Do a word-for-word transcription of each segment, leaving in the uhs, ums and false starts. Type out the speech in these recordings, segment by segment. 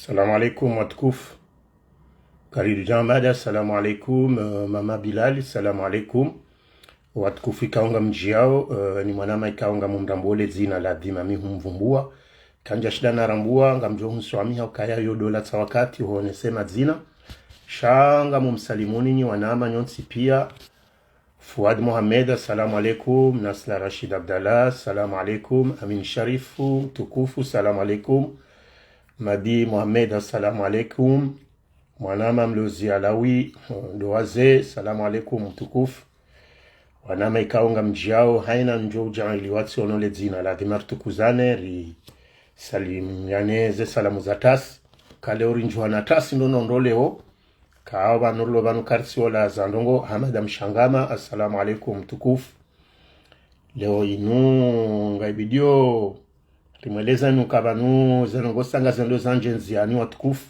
Salamu alaikum, watukufu. Karidu Jamada, salamu alaikum. Eh, Mama Bilali, salamu alaikum. Watukufu ikao ngamdjiao, eh, ni mwanama ikao ngamumrambuo le dzina la dhima mi humvumbua. Kandja shinda narambua, ngamdjo hunswamiha ukaya yo ndo latsa wakati huonese madzina. Sha ngamumsalimuni nyi wanama nyontsi pia. Fuad Mohamed, assalamu alaikum. Nasla Rashid Abdallah, assalamu alaikum. Amin Sharifu, mtukufu, assalamu alaikum. Madi Mohamed, assalamu alaikum. Mwanama Mlozi Alawi, ndo wazee, assalamu alaikum, mtukufu. Wanama ikao ngamdjiao, haina ndjo udja ili watsi ono le dzina, ladhima ritukuzane, risalimiane ze salamu za tasi. Kale uri ndjuha na tasi ndo nondo leo, kao pvanu rilo pvanu karitsi ola za ndrongo. Hamada Mshangama, assalamu alaikum, mtukufu. Leo inu ngaibidio rimweleza nuka pvanu ze ndrongo sanga zendo zandje ndziani, watukufu.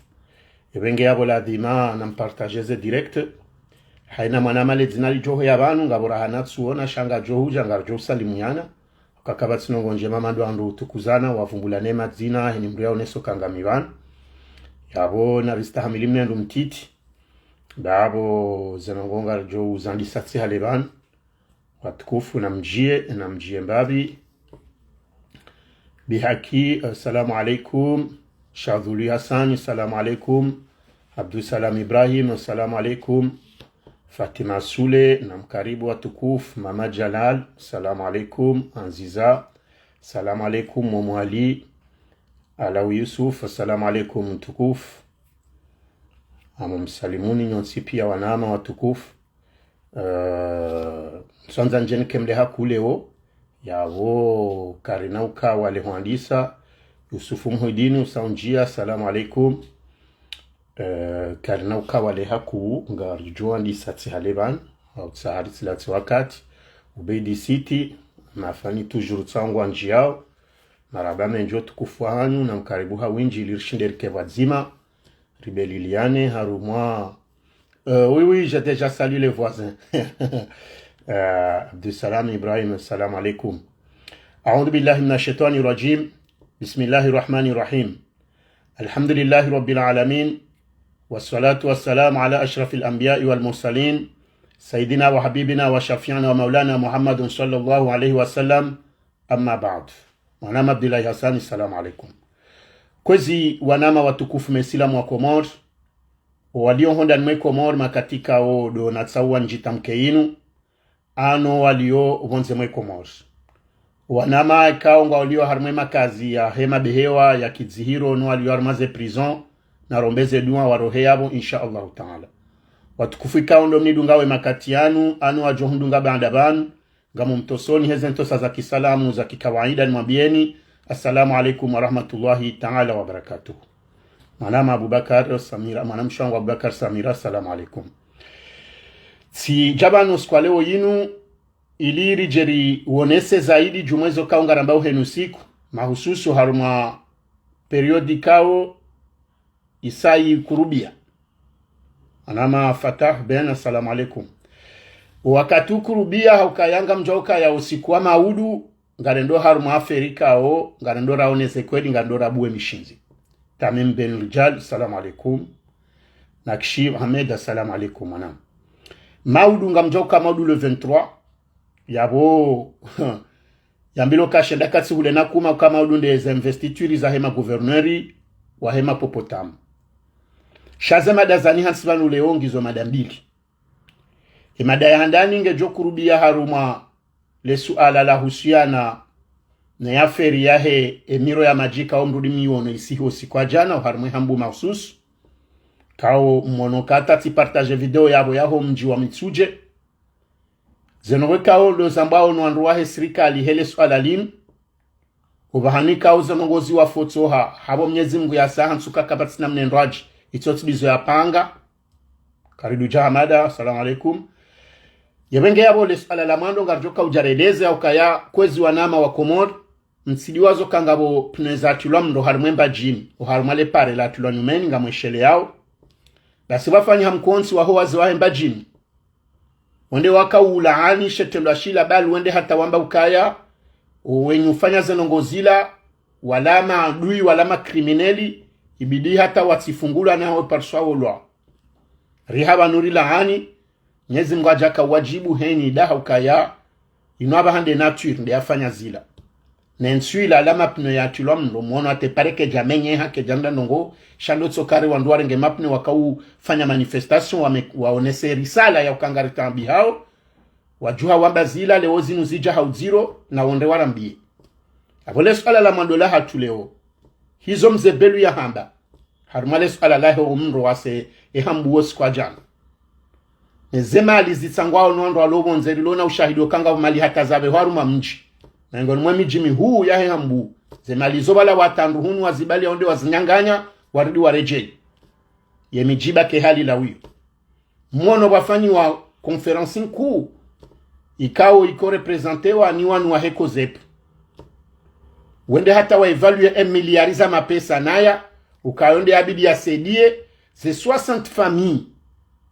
Epvenge yapvo ladhima nampartage ze direct. Haina mwanama le dzina lidjo huya pvanu, ngapvo raha natsuona, sha ngadjo hudja, ngardjo usalimuana. Ukaya kapvatsi ndrongo ndjema mndru andru utukuzana, wavumbulane madzina, heni mndru yaoneso ka ngami pvanu. Yapvo naristahamili mnendru mtiti. Ndapvo ze ndrongo ngardjo uzandisa tsi hale pvanu. Watukufu namdjie, namdjie mbapvi. Bihaki, assalamu alaikum. Shadhuli Hassan, assalamu alaikum. Abdussalam Ibrahim, assalamu alaikum. Fatima Sule, namkaribu watukufu. Mama Jalal, assalamu alaikum. Anziza, assalamu alaikum. Momo Ali, Alawi Yusuf, assalamu alaikum, mtukufu. Ngamumsalimuni nyontsi pia wanama watukufu. Eh, ntswandza ndjeni kemle hakuu leo, yapvo karina uka wale hwandisa, Yusufu Muhidini usaundjia, assalamu alaikum. Eh, karina uka wale hakuu, ngaridjo wandisa tsi hale pvanu, au tsi hari tsi latsi wakati, Ubeidi City, mafani toujours tsangu wandjiao, marahaba mendji watukufu wahanyu, namkaribu ha windji ili rishinde rike pvwadzima, ribeliliane harumwa. Euh, oui, oui, j'ai déjà salué les voisins. Euh, Abdussalam Ibrahim, salam alaikum. أعوذ بالله من الشيطان الرجيم. بسم الله الرحمن الرحيم. الحمد لله رب العالمين. والصلاة والسلام على أشرف الأنبياء والمرسلين. سيدنا وحبيبنا وشفيعنا ومولانا محمد صلى الله عليه وسلم. Amma baad. Mwanama Abdullahi Hassani, salamu alaikum. Kwezi wanama watukufu mesilamu wa Komori, walio hondani mwe Komori makatika o ndo natsaua ndjitamke inu, ano walio pvondze mwe Komori. Wanama ikao ngwalio harimwa makazi yahe mabehewa ya kidzihiro, no walio harimwa ze prison, narombeze dua warohe yapvo, insha Allahu Ta'ala. Watukufu ikao ndo mnidunga we makati yanu, ano wadjo hundunga baanda pvanu, ngamumtosoni heze ntosa za kisalamu za kikawaida, nimwambieni, assalamu alaikum warahmatullahi ta'ala wabarakatuh. Mwanama Abubakar Samira, mwanamshe wangu Abubakar Samira, assalamu alaikum. Tsidja pvanu siku wa leo yinu, ili ridje riwonese zaidi djumwa ezo kao ngaramba uhenu siku, mahususu harumwa periodi kao isa ikurubia. Mwanama Fatah Ben, assalamu alaikum. Wakati ukurubia, haukaya ngamdjua ukaya usiku wa maudu, ngarendo harumwa Afrika o, ngarendo raonese kweli, ngarendo rabuwe mishindzi. Tamim Ben Rijal, assalamu alaikum. Nakshi Ahmed, assalamu alaikum, mwanama. Maudu ngamdjua uka maudu le vingt-trois, yapvo, yambilo kashe ndakatsi hule na kuma uka maudu nde ze investiture zahe ma gouverneur wahe ma popotamu. Sha ze mada zani hantsi pvanu leo ngizo mada mbili. Ye mada ya handani ngedjo kurubia harumwa le suala la husiana ne affaire yahe emiro ya madji kao mrudi miwono isihi usiku wa djana, oharumwa e Hambu mahususu. Kao mwono kata tsi partage video yapvo yaho mdji wa Mitsudje. Zeno wekao ndo zambwao no wandru wahe sirikali hele suala linu. Upvahani kao zeno ngozi wafotsoha, hapvo Mnyezi Mungu yasa hantsuka kapvatsina mnendrwadji, itso tsibizo yapanga. Karidu Jahamada, assalamu alaikum. Yepvenge yapvo le suala la mwando ngaridjo kaudja releze, haukaya kwezi wanama wa Komori, mtsidiwazo ka ngapvo pneu zatilwa mndro harimwa e Mbadjini, oharumwa le pare latilwa nyumeni ngamwesheleao. Basi pvafanya hamkontsi waho wazee wahe Mbadjini. Wende wakaulaani she trendwa shila bali wende hata wamba ukaya, wenyi ufanya ze ndrongo zila, wala maadui, wala makrimineli, ibidi hata watsifungulwa nawo parswa wolwa. Rihaba nuri laani, Mnyezi Mngu hadjaka wadjibu heni daha ukaya, inu apvaha nde nature, nde yafanya zila. Ne ntsu ila la mapneu yatilwa mndro, mwono ate pare kedja menyeha kedja nda ndrongo, sha ndo tso kari wandru warenge mapneu waka ufanya manifestation, wame-, waonese risala ya ukangari tambi hao, wadjuha wamba zila leo zinu zidja ha udziro, na wonde warambiye. Apvo le suala la mwando lahatru leo. Hizo mze Belu yahamba. Harumwa le suala lahe omndro wase ehambu wo siku wa djana. Ne ze mali zitsangwao no wandru walo pvondze rilo na ushahidi okanga mali hata zapve harumwa mdji. Mengoni mwe midji mihuu yahe hambu. Ze mali zo pvala watrandu hunu wazibali ya wonde wazinyanganya, warudi waredjeyi. Ye midji baki hali la wiyo. Mwono pvwafanyiwa conférence nkuu, ikao iko représentéwa ni wanu wahe COSEP. Wende hata wa évaluer un milliard za mapesa naya, ukao nde yabidi yasaidie, ze soixante familles,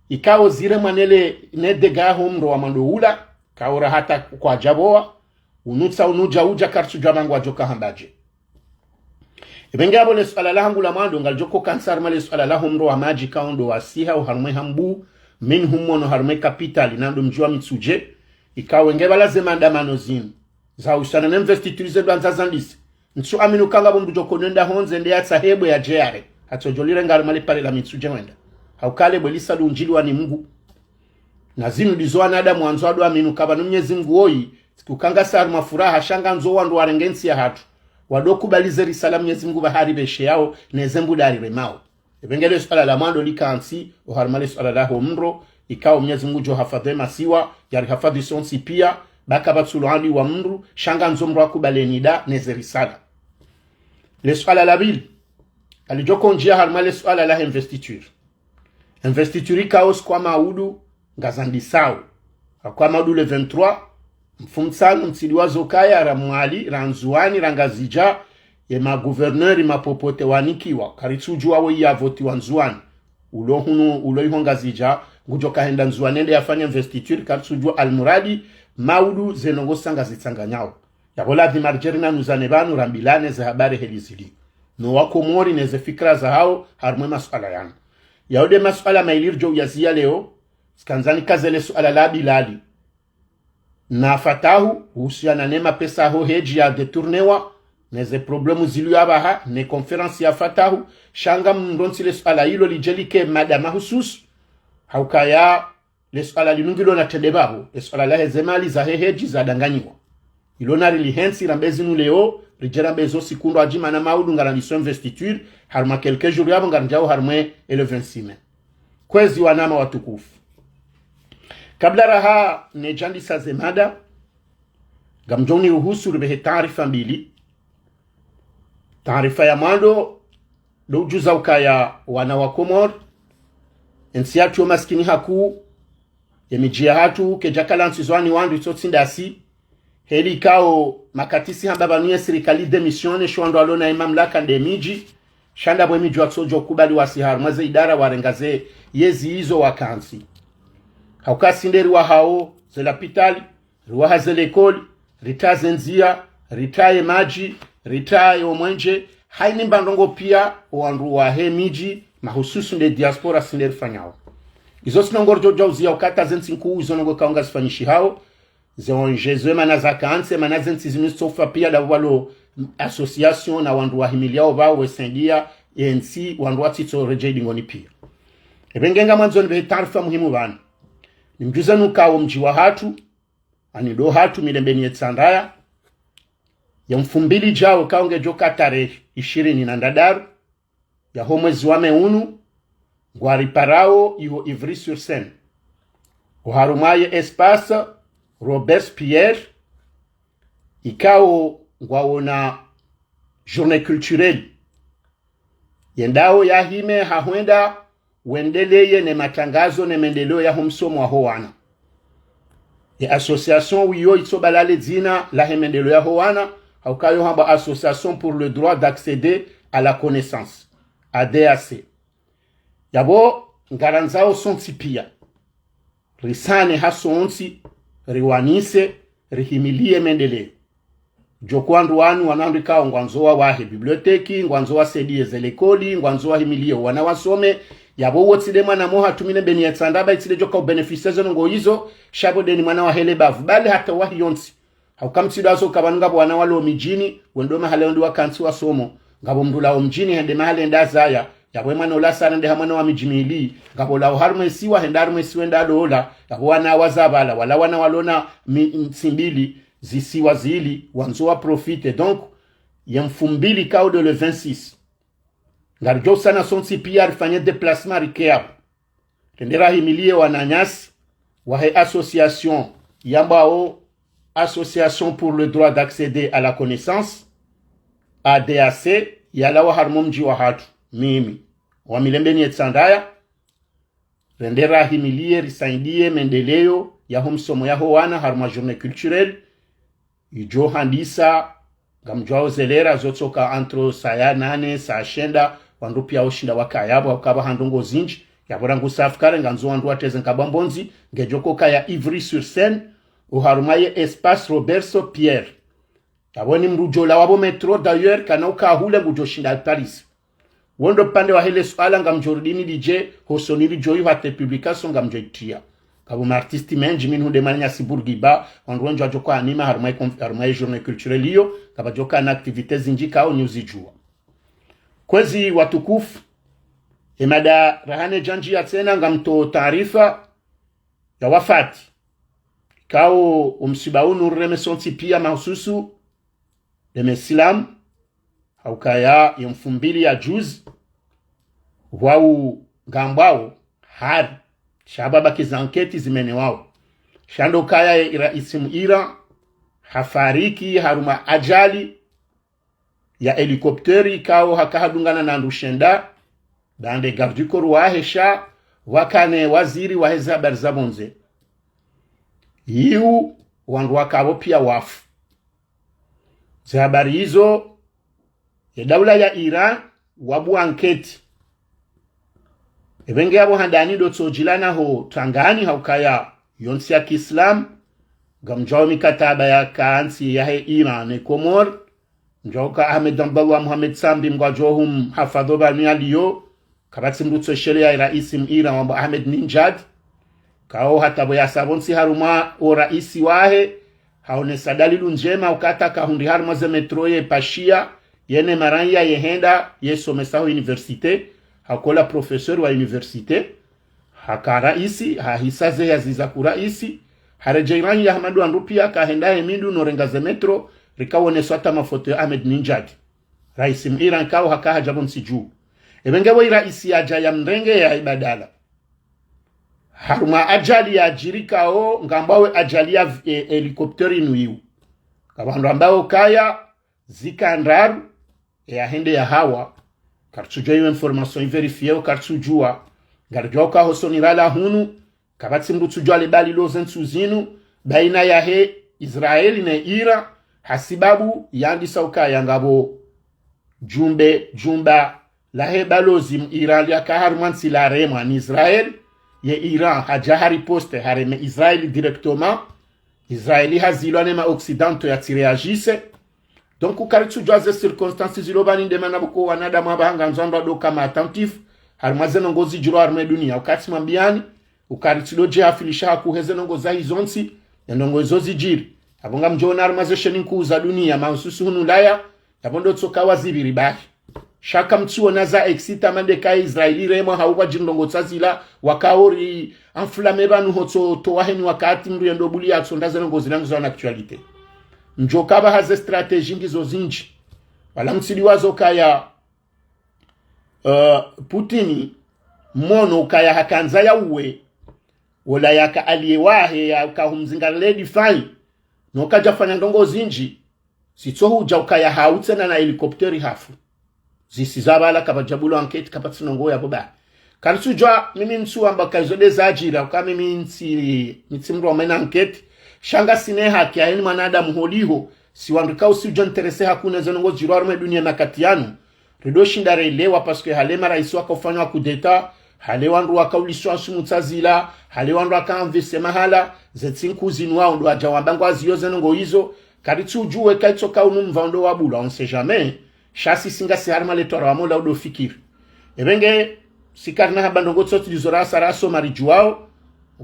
ikao ziremwa nele ne dégât ho mndro wa mwando ula, kaora hata kwadjapvowa, unutsa unudja udja karitsudjua mba ngwadjoka hambadje. Ipvenge apvo le suala lahangu la mwando, ngalidjoko kantsi harumwa le suala laho mndro wa madji kao ndo wasiha oharumwe hambu, minhum mwono harumwe capitale, na ndo mdji wa Mitsudje, ikao nge pvala ze maandamano zinu. Za uhusiana ne investiture ze ndrwa ndzazandise. Ntsu amini ukanga pvo mndru djoko nenda hondze nde yatsahe bwe yadje yare. Hatsodjo lirenga harumwa le pare la Mitsudje wenda. Hauka le bwe lisa lundjiliwa ni Mngu. Na zinu ndizo wanadamu wandzo wado amini ukaya pvanu Mnyezi Mngu woyi, tsi ukanga sa harumwa furaha, sha ngandzo wandru warenge ntsi yahatru. Wado kubali ze risala Mnyezi Mngu pvahari pveshe yao, ne ze mbuda yariremao. Ipvenge le suala la mwando likantsi, oharumwa le suala laho mndro, ikao Mnyezi Mngu djo hafadhwi masiwa, yarihafadhwi sontsi pia, baka pvatsulo andi wa mndru, sha ngandzo mndru akubali nida, ne ze risala. Le suala la pvili, ngalidjoko ndjia harumwa le suala lahe investiture. Investiture ikao siku wa maudu, ngazandisao. Hakwa maudu le vingt-trois, mfumtsanu, mtsidi wa zokaya ra Mwali, ra Ndzuwani, ra Ngazidja, ye ma gouverneur mapopote wanikiwa, karitsudjua wo yavotiwa Ndzuwani. Ulo hunu, ulo iho Ngazidja, ngudjo kahenda Ndzuwani ende yafanye investiture, karitsudjua almuradi, maudu ze ndrongo sanga zitsanganyao. Yapvo ladhima ridje rinanuzane pvanu rambilane ze habari heli zili. No wa Komori ne ze fikira zahao harumwe masuala yanu. Yao nde masuala mayili ridjo uyaziya leo, tsikandza nikaze le suala la Bilali. Na Fatahu, uhusiana ne mapesa ho hedji ya détournewa, ne ze problème ziliyo apvaha, ne conférence ya Fatahu, sha ngamndrontsi le suala ilo lidje like mada mahususu, haukaya le suala linu ngilo na trende pvapvo, le suala lahe ze mali zahe hedji zadanganyiwa. Ilo nari lihentsi rambe zinu leo, ridje rambe zo siku ndo adjima na maudu ngarandiso investiture, harumwa quelques jours yapvo ngarindjao harumwe ele vingt-six mai. Kwezi wananya watukufu. Kabla raha nedjandisa ze mada, ngamdjo niruhusu ripvehe taarifa mbili. Taarifa ya mwando, ndo udjuza ukaya wana wa Komori, entsi yatru yo masikini hakuu, ye midji yahatru, kedjakala ntsi zowani wandru itsotsi ndasi, heli ikao makati si hamba pvanu ye sirikali démissionné, sho wandru walo na ye mamlaka nde midji, sha ndapvo ye midji watsodjo kubali wasi harumwa ze idara warenga ze yezi izo wakantsi. Hauka si nde riwahao ze lapitali, riwaha ze lekoli, ritra ze ndziya, ritra ye madji, ritra ye omwenje, haini mba ndrongo pia, owandru wahe midji, mahususu nde diaspora si nde rifanyao. Izo si ndrongo ridjo dja uziya ukaya ze ntsi nkuu, izo ndrongo ikao ngazifanyishihao, ze O N G zo emana zakantsi, emana ze ntsi zinu zitsofa pia ndapvo pvalo association na wandru wahimiliao pvao wesendia, ye ntsi wandru watsitso redjeyi dingoni pia. Epvenge ngamwandzo nipvehe taarifa muhimu pvanu. Nimdjuzeni ukaya omdji wahatru, ani ndo hatru Mirembeni ye Tsandraya, ya mfumbili djao ikao ngedjoka tarehi ishirini na ndraru, yaho mwezi wa mai unu, ngwariparao iho Ivry-sur-Seine. Oharumwa ye espace Robespierre, ikao ngwaona journée culturelle. Yendao yahime ha hwenda wendeleye ne matrangazo ne mendeleo yaho msomo waho wana. Ye association wiyo itsobalale dzina lahe mendeleo yaho wana, hauka yo hamba Association pour le droit d'accéder à la connaissance, A D A C. Yapvo ngarandzao sontsi pia risane ha sontsi, riwanise, rihimiliye mendeleo. Djo ka wandru wanu wana wandru ikao ngwandzo wawahe bibliothèque, ngwandzo wasaidie ze likoli, ngwandzo wahimilie wana wasome. Yapvo wo tsi nde mwana mwaha tumine mbeni ye tsandaba itsi nde djo ka ubénéficier ze ndrongoo izo, sha pvo nde ni mwana wahe le bavu. Bali hata wahi yontsi. Hauka mtsi ndo wazo ka pvanu ngapvo wana walo midjini, wendo mahala yo ndo wakantsi wasomo. Ngapvo mndru lao mdjini hende mahala yende yazaya. Yapvo ye mwana ula sana nde ha mwana wa midji mili. Ngapvo lao harumwa isiwa hende harumwa isiwa yende yalola. Yapvo wana wazaya pvala, wala wana walo na mi-, ntsi mbili, zisiwa zili, wandzo wa profiter. Donc, ye mfumbili ikao ndo le vingt-six. Ngaridjo usana sontsi pia rifanye déplacement rike yapvo. Rende rahimilie wananyasi wahe association yambwao Association pour le droit d'accéder à la connaissance, A D A C, yalawa harumwa mdji wahatru, mimi, wa Milembeni ye Tsandaya, rende rahimilie, risaidie mendeleo yaho msomo yaho wana harumwa journée culturelle, idjo handisa, ngamdjuao ze lera zotsoka entre saa ya nane, saa shenda, wandru pia ushinda wakaya pvo, hauka pvaha ndrongoo zindji, yapvo rangu safi kale, ngandzo wandru watreze nkabwa mbondzi, ngedjo ko kaya Ivry-sur-Seine, oharumwa ye espace Robert Sopière. Yapvo ni mndru djo lawa pvo métro, d'ailleurs, kana uka hule ngudjo shinda Paris. Wo ndo upande wahe le suala ngamdjo rudi nilidje, hosoni lidjo iho hata publication ngamdjo itria. Ngapvo ma artistes mendji, mi nihundre mwananyasi Bourguiba, wandru wendji wadjo ka anima harumwa ye conf-, harumwa ye journée culturelle iyo, ngapvadjo ka na activités zindji ikao nyi uzidjua. Kwezi watukufu, ye mada raha ne djandji ya tsena ngamtso taarifa ya wafati. Ikao omsiba unu ureme sontsi pia mahususu, nde Mesilamu, haukaya ye mfumbili ya juzi, wau ngambwao hari, sha pvabaki ze enquêtes zimenewao. Sha ndo ukaya ye ira isimu ira, hafariki harumwa ajali ya hélicoptère ikao haka hadungana na wandru shenda, baanda ye garde du corps wahe sha wakana ye waziri wahe ze habari za pvondze. Yiwu wandru waka pvo pia wafu. Ze habari izo, ye daula ya Iran, wabuwa enquête. Epvenge yapvo handani ndo tsodjilana ho tangani haukaya yo ntsi ya kiislamu, ngamdjuao mikataba yaka ntsi yahe Iran ne Komori, mdjuao ka Ahmed Abdallah Mohamed Sambi mngwadjo humhafadho pvanu yaliyo, kapvatsi mndru tsosheleya ye raisi mu Iran wambwao Ahmadinejad. Ikao hata pvo yasa pvontsi harumwa o raisi wahe, haonesa dalilu ndjema ukaya kahundri harumwa ze métro ye pashiya, yene maranya yehenda, yesomesa ho université, hakola professeur wa université, haka raisi, hahisa ze hazi za ku raisi, haredjei ranya Ahmadu Andru pia, kahenda he mindu no renga ze métro, rikaoneswa hata mafoto ya Ahmadinejad. Raisi mu Iran ikao haka hadja pvontsi dju. Epvenge pvo i raisi yadja yamrenge ya ibadala. Harumwa ajali yadjiri ikao, ngambwao ajali ya v-, e, hélicoptère inu yiwu. Kapvandru ambao kaya, zika ndraru, e yahende yahawa, karitsudjua iyo information ivérifiéo, karitsudjua, ngaridjuao ka hosoni ralawa hunu, kapvatsi mndru tsudjua le bali lo ze ntsu zinu, baina yahe Israel ne Iran, hasibabu yandisa ukaya ngapvo djumbe, djumba lahe balozi mu Iran liaka harumwa ntsi laremwa ni Israel, ye Iran hadja hariposte hareme Israel directement, Israel hazilwa ne ma occidentaux yatsiréagisse. Donc, karitsudjua ze circonstances zilo pvani nde mana pvoko wanadamu apvaha ngandzo wandru wadoka ma attentifs, harumwa ze ndrongoo zidjiro harumwa e dunia. Ukaya tsimwambiani, ukaya ritsidodje hafilisha hakuhe ze ndrongoo zahe zontsi, ne ndrongoo izo zidjiri. Apvo ngamdjoona harumwa ze sheni nkuu za dunia, mahususu hunu Ulaya, yapvo ndo tsoka wazipviri bahi. Sha kamtsiona za excité mana nde ka Israel iremwa hau pvadjiri ndrongoo tsa zila, wakaori enflammé pvanu hotso towa heni wakati mndru yendo buli yatsonda ze ndrongoo zila ngizo en actualité. Ndjo ka pvaha ze stratégie ngizo zindji. Wala mtsidiwaza ukaya, eh, Putin, mono ukaya hakandza yauwe, wola yaka allié wahe yaka humzinga le défense, no kadjafanya ndrongoo zindji, zitsohudja ukaya hau tsena na hélicoptère hafu. Zisi za pvala kapvadjabulwa enquête kapvatsi ndrongoo yapvo bahi. Karitsudjua mimi ntsuamba ka izo nde zadjiri, uka mimi ntsi, mi tsi mndru wa mena enquête, sha ngasina haki, yeni mwanadamu holiho, si wandru ikao si udjo intéressé hakuu ne ze ndrongoo zidjiro harumwa e dunia makati yanu, ridoshinda relewa, parce que hale maraisi wakaofanya wa coup d'État, hale wandru wakauliswa sumu tsa zila, hale wandru waka investir mahala, ze ntsi nkuu zinu wao ndo wadja wamba ngwazio ze ndrongoo izo, Karitsudjuwa eka itsoka unu mva ndo wabulwa, on sait jamais. Sha sisi ngasi harimwa le twara wa mola udo fikiri. Epvenge, si karina hamba ndrongo tsotsi ndizo rasa raso maridjuwao,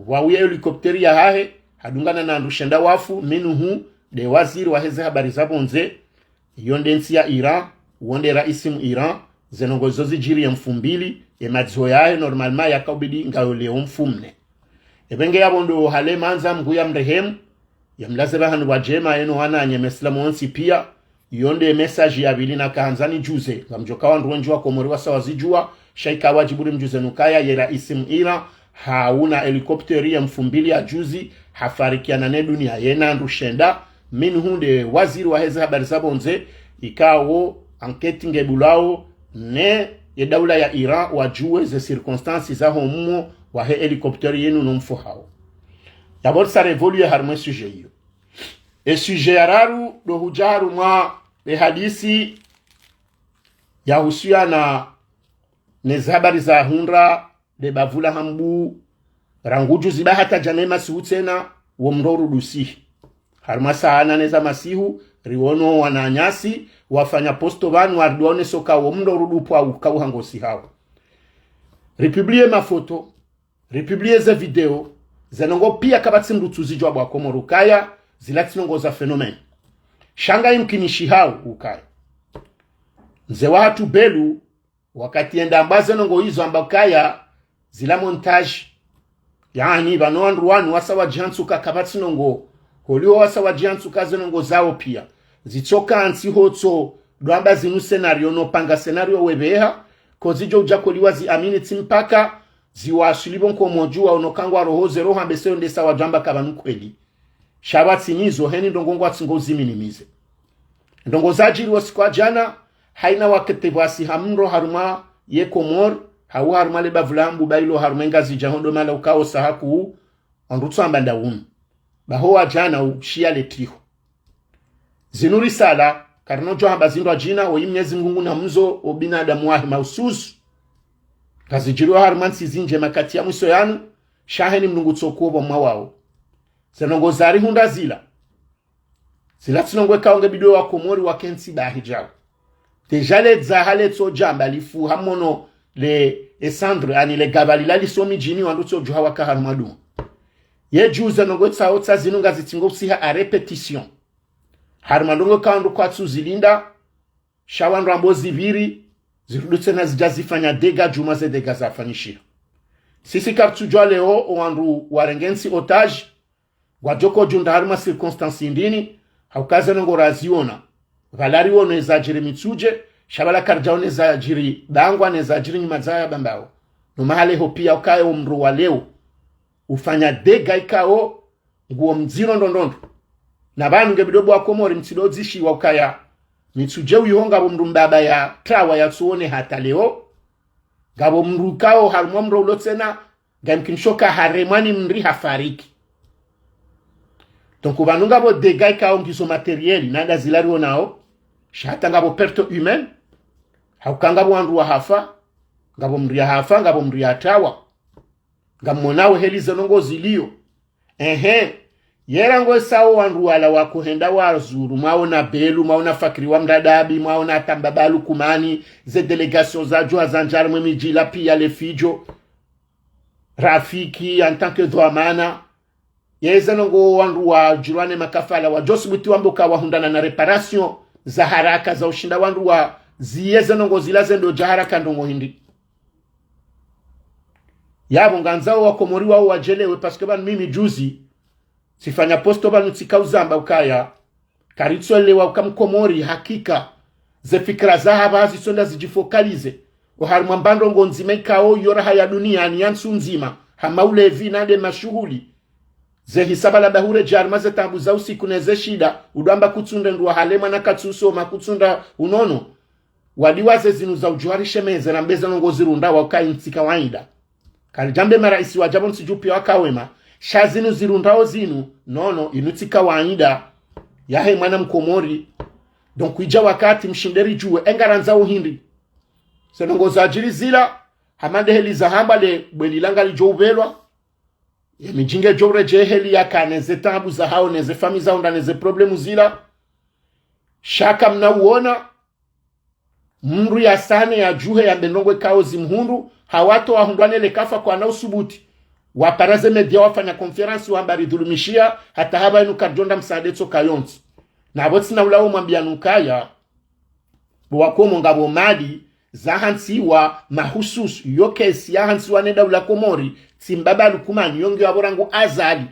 wauye hélicoptère yahahe, hadungana na wandru shenda wafu, minhum, nde waziri waheze habari za pvondze, iyo nde ntsi ya Iran, uwo nde raisi mu Iran, ze ndrongo zo zidjiri ye mfumbili, ye madziho yahe, normalement, yakaubidi ngayo leo mfumne. Epvenge yapvo ndo hale mandza Mngu ya mrehemu, ya mlaze pvahanu pvadjema, yeno wananya maislamu wontsi pia, iyo nde message ya pvili nakahandza nidjuze, ngamdjoka wandru wendji wa Komori wasa wazidjuwa, sha ika wadjibu rimdjuze nukaya ye raisi mu Iran, hauna hélicoptère ye mfumbili ya juzi, hafarikiana ne dunia yena wandru shenda, minhum nde waziri waheze habari za pvondze, ikao enquête ngebulwao, ne ye daula ya Iran wadjuwe ze circonstances zaho mmo wahe hélicoptère yinu no mfo hawo. D'abord, sa révolue harimwa e sujet iyo. E sujet ya raru, ndo hudja harumwa e hadisi yahusiana ne ze habari za hundra nde bavula hambu, rangu juzi ba hata djana ye masihu tsena, wo mndro urudu sihi. Harumwa saa nane za masihu, riwono wananyasi, wafanya posto pvanu, waridu waonesa uka wo mndro urudu pvwa uka uhango sihawo. Ripublie mafoto, ripublie ze video, ze ndrongo pia kapvatsi mndru tsuzidjuwa bo wa Komori ukaya, zila tsi ndrongo za phénomène. Sha nga imkinishihawo ukaya. Mze wahatru Belu, wakati yenda amba ze ndrongo izo amba ukaya, zila montage. Yaani, pvanu wandru wanu wasa wadjihantsuka kapvatsi ndrongo. Holiho wasa wadjihantsuka ze ndrongo zawo pia. Zitsoka ntsi hotso, ndo amba zinu scénario no panga scénario wepveha, kozidjo udja koliwa ziamini tsi mpaka, ziwaswili pvo nkomodju wa uno kangwa roho ze roho ambe seyo nde sa wadjamba kapvanu kweli. Sha pvatsi nizo, heni ndrongo ngwatsingo uziminimize. Ndrongo zadjiri wo siku wa djana, haina wakati pvwasi ha mndro harumwa ye Komori, hau harumwa le bavula hambu ba ilo harumwa e Ngazidja hondo mala ukao sa hakuu, wandru tsu amba nda unu. Baho wa djana ushiya le tiho. Zinu risala, karino djo hamba zindru adjina, oyi Mnyezi Mngu ngu na mzo, o binadamu wahe maususu. Ngazidjiriwo harumwa ntsi zindji makati ya mwiso yanu, sha heni Mngu tsokuwo pvwa mwa wawo. Ze ndrongo zarihundra zila. Zila tsi ndrongo ikao ngebidi wo wa Komori wakentsi bahi djawo. Déjà le dzaha le tso djamba lifu hamono le e cendre, yaani le gabali la liso midjini wandru tso djuha waka harumwa dumu. Ye juzi ndrongo tsawo tsa zinu ngazitsingo usiha à répétition. Harumwa ndrongo ikao wandru kwatsu zilinda, sha wandru ambao zipviri, zirudu tsena zidja zifanya dégâts djumwa ze dégâts zafanyishiha. Sisi karitsudjuwa leo, o wandru warenge ntsi otage, ngwadjo ko djunda harumwa circonstances ndrini, hauka ze ndrongo raziona. Pvala riwono ezadjiri Mitsudje, sha pvala karidjaona ezadjiri Bangwa, nezadjiri nyuma dza ya Bambao. No mahala ho pia ukaya o mndro wa leo ufanya dégâts ikao nguwo mdziro ndrondrondro. Na pvanu ngebidi bo wa Komori mtsido dzishiwa ukaya Mitsudje uyo ngapvo mndru mbaba ya trawa yatsuone hata leo. Ngapvo mndru ikao harumwa mndro ulo tsena, ngamkinisho ka haremwa ni mndri hafariki. Donc pvanu ngapvo dégâts ikao ngizo matériels, nanda zila rionao, sha hata ngapvo perte humaine, hauka ngapvo wandru wahafa, ngapvo mndru yahafa, ngapvo mndru yatrawa. Ngamonao heli ze ndrongo zilio. Ehe. Ye rangu esao wandru wala wakohenda wazuru, mwaona Belu, mwaona Fakiri wa Mradabi, mwaona hata mbaba Lukumani, ze délégations zadjo hazandjari mwe midji ila pia le fidjo. Rafiki, en tant que dhwamana. Yeze ndrongo wandru wadjirwa ne makafala, wadjo subuti wambe uka wahundrana na réparation za haraka za ushinda wandru wa ziyeze ndrongo zila zendo dja haraka ndrongo hindri. Yapvo ngandzao wa Komori wao wadjelewe, parce que pvanu mimi juzi, tsifanya posto pvanu tsika uzamba ukaya, karitsoelewa uka Mkomori hakika, ze fikira zahe pvwa zitsonda zidjifocaliser oharumwa mba ndrongo ndzima ikao yo raha ya duniani ya ntsu ndzima, hama ulevi nande mashuhuli. Ze hisaba la bahure djarima ze taabu za usiku neze shida, udo amba kutsunde ndrwa hale mwana katsusoma kutsunda unono. Wadiwaze zinu za udjuwa rishemeze rambe ze ndrongo zirundrao uka intsi kawaida. Karidjambe maraisi wadja pvo ntsi dju pia waka wema. Sha zinu zirundrao zinu, nono, inu tsi kawaida yahe mwana Mkomori. Donc idja wakati mshinde ridjuwe, engarandzao hindri. Ze ndrongo zadjiri zila, hama nde heli zahamba le bwe lila ngalidjo upvelwa. Ye midji ngedjo uredjei heli yaka neze taabu zahao, neze famiyi zahao nda neze problèmes zila. Sha kamna uona, mndru yasane yadjuhe yambe ndrongoo ikao zimhundru, hawatru wahundrwa ne le kafa kwana usubuti. Wapara ze média wafanya conférence wamba ridhulumishiwa, hata hapvaha inu karidjo ndra msaada tsoka yontsi. Na pvo tsina ulawo mwambia nukaya, bo wakomori ngapvo mali zahantsiwa mahususu, yo kesi yahantsiwa ne daula Komori, tsi mbaba Lukumani, yo ngiyo apvo rangu azali,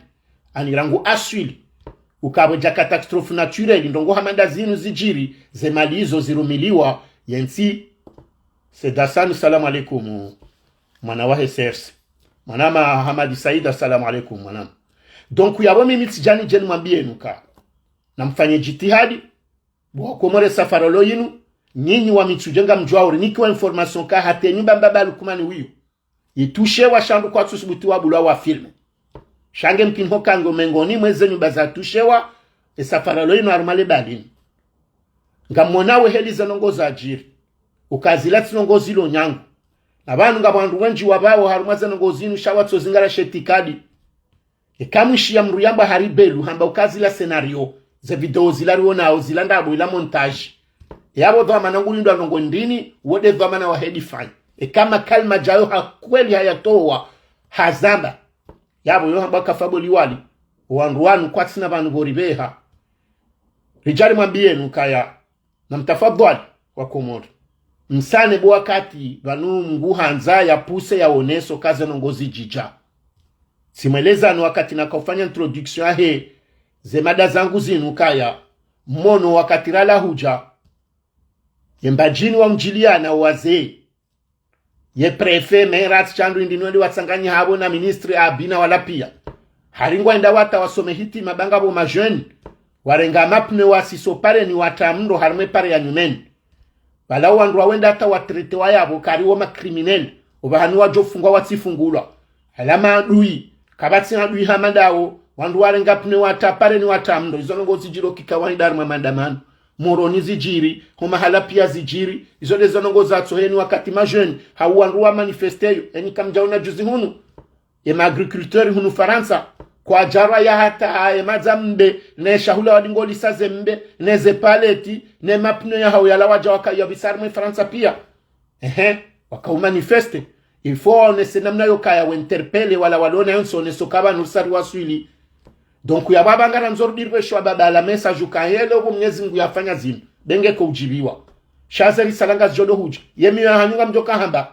ani rangu aswili. Ukapvo dja catastrophe naturelle, ndrongoo hama nda zinu zidjiri, ze mali izo zirumiliwa, yentsi. Said Hassan, salamu alaikum, mwana wahe serse. Mwanama Hamadi Said, salamu alaikum, mwanama. Donc, yapvo mimi tsidjani djeni mwambie nuka, namfanye djitihadi, bo wakomori safari lo yinu, nyinyi wa Mitsudje ngamdjuwa uri nikiwa information ka hata nyumba mbaba Lukumani wiyo itrushewa, sha wandru kwatsu subuti wabulwa wa filme. Sha nge mkini hoka ngo mengoni mwa ze nyumba zatrushewa, e safari lo yinu harumwa le bali linu. Ngamwona we heli ze ndrongoo zadjiri, uka zila tsi ndrongoo zilo nyangu. Na pvanu ngapvo wandru wendji wapvao harumwa ze ndrongoo zinu sha watso zingara she itikadi. Eka mwishiya mndru yamba hari belu, hamba uka zila scénario, ze video zila rionao, zila ndrabo, ila montage. Yapvo dhwamana ngulindwa ndrongoo ndrini, wo nde dhwamana wahe défense. Eka makalima djayo ha kweli hayatowa, hazamba, yapvo yo hamba kafa bo liwali, wandru wanu kwatsina pvanu pvo ripveha. Ridjari mwambie nukaya, namtafadhwali, wakomori, msane bo wakati pvanu Mngu handza yapvuse yaonese uka ze ndrongoo zidjidja. Tsimwelezani wakati nakaufanya introduction yahe ze mada zangu zinu kaya, mmono wakati rala hudja, ye Mbadjini wa mdjiliana wazee, ye préfet, maire, atsi shandru indri nweli watsanganyi hapvo na ministre abina wala pia. Hari ngwaenda wata wasome hitima ba ngapvo ma jeunes, warenga mapneu wasiso pareni watra mndro harimwa e pare ya nyumeni. Pvala wandru wawenda hata watrete wayapvo kari wo ma criminels, opvahanu wadjofungwa watsifungulwa. Hala maadui, kapvatsi adui hama ndawo, wandru warenga pneu watra pareni watra mndro, izo ndrongoo zidjiri kikawaida harimwa maandamano. Moroni zidjiri, ho mahala pia zidjiri, izo nde zo ndrongoo zatsoheni wakati ma jeunes, hau wandru wa manifesté yo, eni kamdjaona juzi hunu. Ye ma agriculteurs hunu Farantsa, kwadjarwa ya hata ye madza mbe, ne shahula wadingolisa ze mbe, ne ze palettes, ne mapneu yahao yala wadja wakaya pvisa harimwa e Farantsa pia. Ehe, wakau manifesté. Il faut waonese namna yo kaya wa interpeller wala walona yontsi oneso kaba nursari waswili. Donc yapvo apvanga randzo rudirwe shwa baba la message uka hele opvo Mnyezi Mngu yafanya zinu, benge ko udjibiwa. Sha ze risala ngazidjo ndo hudja. Ye miyo yahanyu ngamdjoka hamba,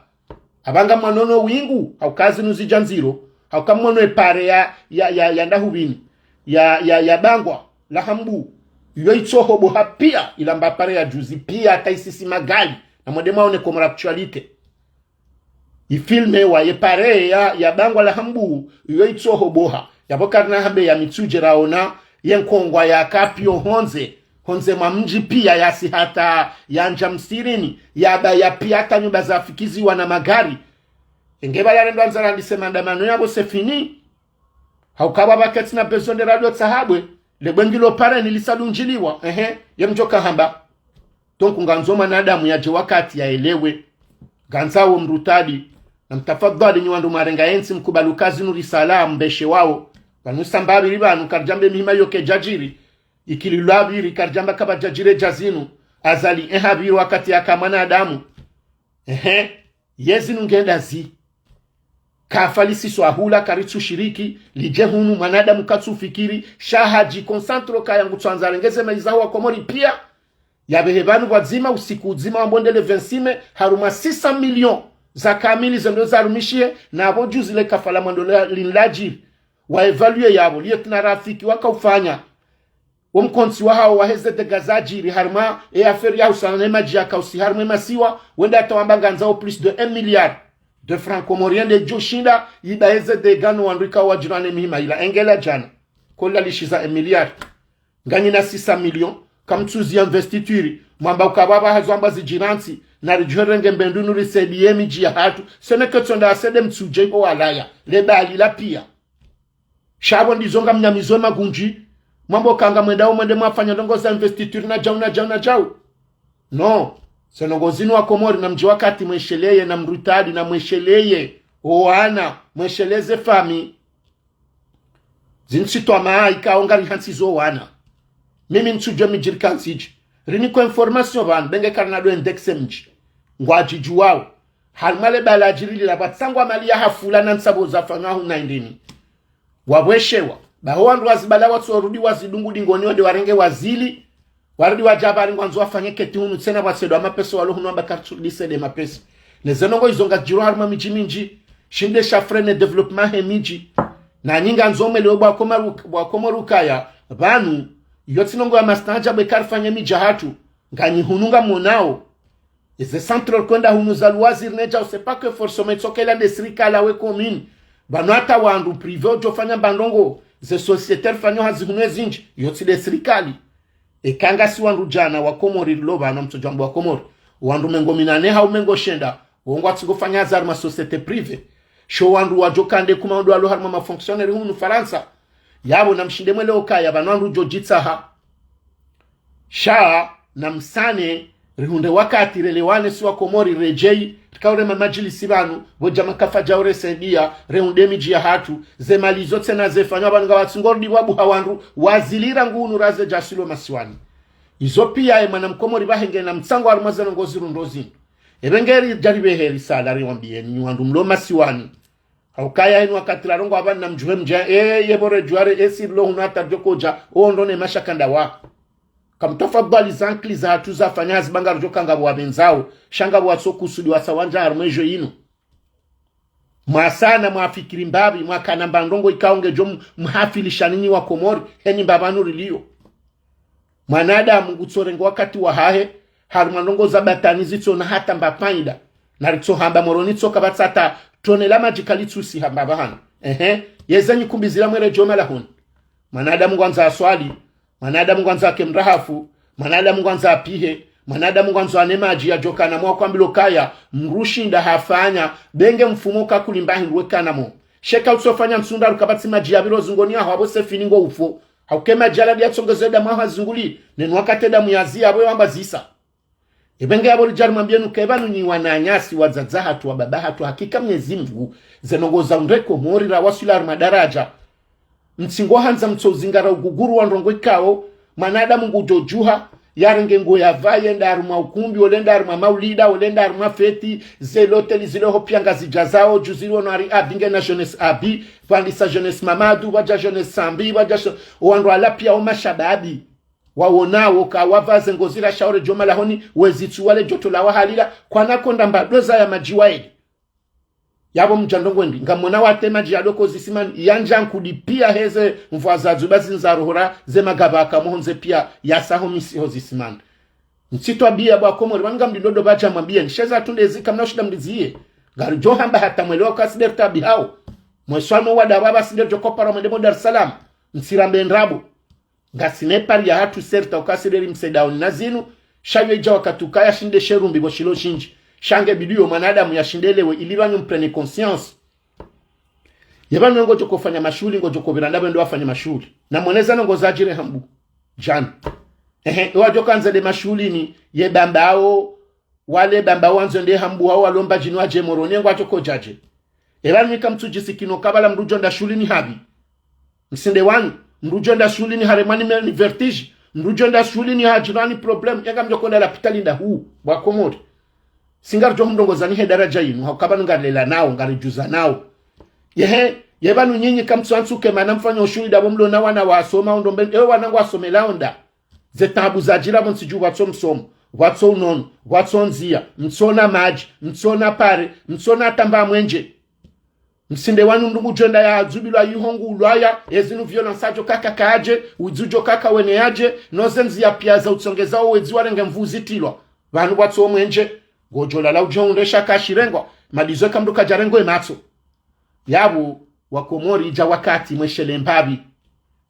apvanga mwanono wingu, hauka zinu zidja ndziro, hauka mmono e pare ya, ya, ya, ya ndahupvini, ya, ya, ya Bangwa la Hambu, yo itsohoboha pia, ilamba pare ya juzi pia, hata isisi magali, na mwende mwaone Comores Actualité. Ifilmewa ye pare ya, ya Bangwa la Hambu, yo itsohoboha. Yapvo karina hambe ya Mitsudje raona, ye nkongwa yaka pio hondze, hondze mwa mdji pia yasi hata yandja msirini, yaba ya pia hata nyumba zafikiziwa na magari. Enge pvala rendo andza randise maandamano yapvo c'est fini. Hauka pvwa pvaketsina besoin nde radio tsahabwe, le bwe ngilo pareni lisadundjiliwa, ehe, ye mdjoka hamba. Donc ngandzo mwanadamu yadje wakati yaelewe. Ngandzawo mrutadi, namtafadhwali nyi wandru mwarenga yentsi mkubali uka zinu risala mbeshe wawo. Pvanu samba pviri pvanu karidjambe mihima yo kedjadjiri. Ikililwa pviri karidjamba kapvadjadjiri dja zinu. Azali eha pviri wakati yaka mwanadamu. Ehe. Ye zinu ngenda zi. Kafa lisiso ahula karitsu shiriki, lidje hunu mwanadamu katsu fikiri, sha hadji concentré kaya ngutsoandza rengeze maisha wa Komori pia. Yapvehe pvanu pvwadzima usiku udzima wa mbondele vingt-six mai, harumwa six cents millions za kamili zendo zarumishihe, na apvo juzi le kafa la mwando la, linladjiri. Wa évaluer yapvo, liye tuna rafiki wakaufanya. Wo mkontsi wahao waheze dégâts zadjiri harumwa e affaire ya husana ne madji yakausi harumwa e masiwa, wenda hata wamba ngandzawo plus de un milliard de francs comoriens nde djo shinda iba eze dégâts no wandru ikao wadjirwa ne mihima ila. Engela djana, kola lishiza un milliard. Nganyina six cents millions, kamtsuzi ya investiture, mwamba uka pvwa pvwa hazo amba zidjirantsi, na ridjuhe renge mbendru nu risaidiye midji yahatru, seneke tsonda asede Mitsudje iho walaya, le bali la pia. Sha pvo ndizo ngamnyamizwe magundji, mwambo kanga mwendao mwende mwafanya ndrongoo za investiture na djau na djau na djau. Non, ze ndrongoo zinu wa Komori namdje wakati mwesheleye, na mrutadi na mwesheleye, owana, mwesheleze fami. Zintsi twamaa ikao ngari hantsi zo wana. Mimi ntsudjwe midjiri kantsiji. Riniko information pvanu, benge karina do index mdji. Ngwadjidjuwao. Harimwa le bala djiri lila pvatsangwa mali ya hafula na ntsapvo zafanywa hu naindini. Wapvweshewa. Baho wandru wazibala watso rudi wazidungu dingoni wende warenge wazili. Warudi wadja pvali ngwandzo wafanye keti hunu tsena pvwatsedwa mapesa walo hunu wamba kartsu dise de mapesa. Ne ze ndrongo izo ngazidjiro harimwa midji mindji. Shinde sha freine développement he midji. Na nyi ngamndzo mwelewe bwa Komori, bwa Komori ukaya. Pvanu, iyo tsi ndrongo ya mastaanjabu eka rifanye midji yahatru. Nganyi hunu ngamwonao. Eze centre rikwenda hunu za loisirs ne djau, c'est pas que forcément itsoka ila nde sirikali we commune. Pvanu hata wandru privé udjofanya mba ndrongo, ze société rifanyao hazi hunu ezindji, iyo tsi nde sirikali. Eka ngasi wandru djana wa Komori rilo pvanu mtsodjwamba wa Komori. Wandru mengo minane hau mengo shenda, wo ngwatsingofanya hazi harimwa société privée. Sho wandru wadjoka nde kuma ndo walo harimwa mafonctionnaire hunu Farantsa. Yapvo namshinde mwelewe ukaya pvanu wandru udjodjitsaha. Sha, namsane, rihundre wakati relewane si wa Komori redjeyi, rikaurema madjilisi pvanu, pvo djama kafa djau resaidia, rehundre midji yahatru, ze mali zo tsena zefanywa pvanu ngawatsi ngorudi pvwabuha wandru, wazilira ngunu raze djasilo masiwani. Izo pia ye mwana mkomori pvahe ngena mtsango harimwa ze ndrongo zirundro zinu. Ebe ngeri djaribehe risala riwambiye nyi wandru mlo masiwani. Haukaya inu wakati rarongoa pvanu namdjuhe mdja, e, ye pvo redjuwa re, e, si rilo hunu hata ridjokodja, o ndo ne mashaka ndawa. Kamtafadhwali zankili zahatru zafanya hazi pvanga rudjoka ngapvo wapvendzao, sha ngapvo watsokusudi wasawandza harimwa edjo inu. Mwasana mwafikiri mbapvi, mwakana mba ndrongo ikao ngedjo m-, mhafilisha ninyi wa Komori, heni mba pvanu rilio. Mwanadamu ngutsorenga wakati wahahe, harimwa ndrongo za batwili zitsona hata mba faida. Na ritsohamba Moroni tsoka pvatsata tone la madji kalitsusi hamba pvahanu. Ehe, yeze nyi kumbi zila mweredjo malahoni. Mwanadamu ngwandzo aswali, mwanadamu ngwandzo ake mrahafu, mwanadamu ngwandzo apihe, mwanadamu ngwandzo ane madji yadjokana mwa kwambilo kaya, mdru shinda hafanya, benge mfumo kakuli mba hindru wekana mo. Sheka utsofanya ntsu ndraru kapvatsi madji yapviro zingoni yaho apvo sefini ngo ufo. Hauka e madji yala ndiyatsongezo edamu yaho hazinguli, nenu wakati edamu yaziya apvo yawamba zisa. Ebe nge yapvo lidjari mwambiye nuka epvanu nyi wananyasi wadzadze hatru wababa hatru hakika Mnyezi Mngu, ze ndrongo za undre Komori rawaswili harimwa daradja. Mtsingo handza mtso uzingara uguguru wa ndrongo ikao, mwanadamu ngudjo djuha, yarenge nguo yapvaye, yende harimwa ukumbi, ole yende harimwa maulida, ole yende harimwa feti, ze loteli zile ho pia ngazidjazao, djuzi liono hari Abi nge na Jeunesse Abi, pvandisa Jeunesse Mamadu, pvadja Jeunesse Sambi, pvadja sho-, wandru wala pia o mashababi. Wawonao ka wapvaze ngozi la shauri djo malahoni, wezitsu wale djoto la wahalila, kwana konda mba doza ya madji waele. Yapvo mdja ndrongo ndi, ngamwona wate madji yadoko zisimani, yandja nkudi pia heze mvua za dzuba zindza rohora, ze magaba akamohondze pia, yasaho misi ho zisimani. Ntsitwabia bwa Komori, wanu ngamdi dodo pvadja mwambiye, nisheza tunde zika mna ushinda mdiziye. Ngaridjo hamba hata mwelewa kasi nde ritaabihao. Mweswano wa dawa pvasi nde djo kopara mwende mo Dar es Salaam. Ntsirambe ndrabo. Ngasina epari yahatru serta ukasi nde rimsaidaoni na zinu, sha yo idja wakati ukaya shinde sherumbi pvo shilo shindji. Sha nge bidi yo mwanadamu yashinde elewe ili pvanu mprene conscience. Ye pvanu ngodjo kofanya mashuhuli, ngodjo kopvira ndapvo ndo wafanya mashuhuli. Na mweneza ndrongo zadjiri hambu. Djana. Ehe, ewadjoka ndze nde mashuhulini, ye bambao, wale bambao wandzo nde hambu hao walo Mbadjini wadje Moroni, ngwadjo kodjadje. Epvanu nika mtsudjisikino kabala mdru djo enda shuhulini hapvi. Msinde wanu, mdru djo enda shuhulini haremwa ni me-, ni vertige, mdru djo enda shuhulini hadjirani problème, yanga mdjo konda lapitali nda hu, bwa Komori. Si ngaridjo mdrongozani he daradja yinu, hauka pvanu ngarilelanao, ngaridjuzanao. Yehe, ye pvanu nyinyi kamtsu antsuke mana mfanya ushuhuli ndapvo mlo na wana wasoma, ondo mbe, ewe wana ngwasomelao nda. Ze taabu zadjira pvo ntsi dju pvatso msomo, pvatso unono, pvatso ndzia, mtsona madji, mtsona pare, mtsona tamba mwenje. Msinde wanu mdru ngudjo enda ya dzubilwa yiho ngu ulwaya, ezinu violence adjo kaka kadje, widzi udjo kaka wene yadje, no ze ndzia pia za utsongeza o wedzi warenge mvu zitilwa. Pvanu pvatso mwenje, ngodjo lala udjo undre shaka shirengwa, madizo eka mdru kadjarengwa e matso. Yapvo, wa Komori idja wakati mweshele mbapvi.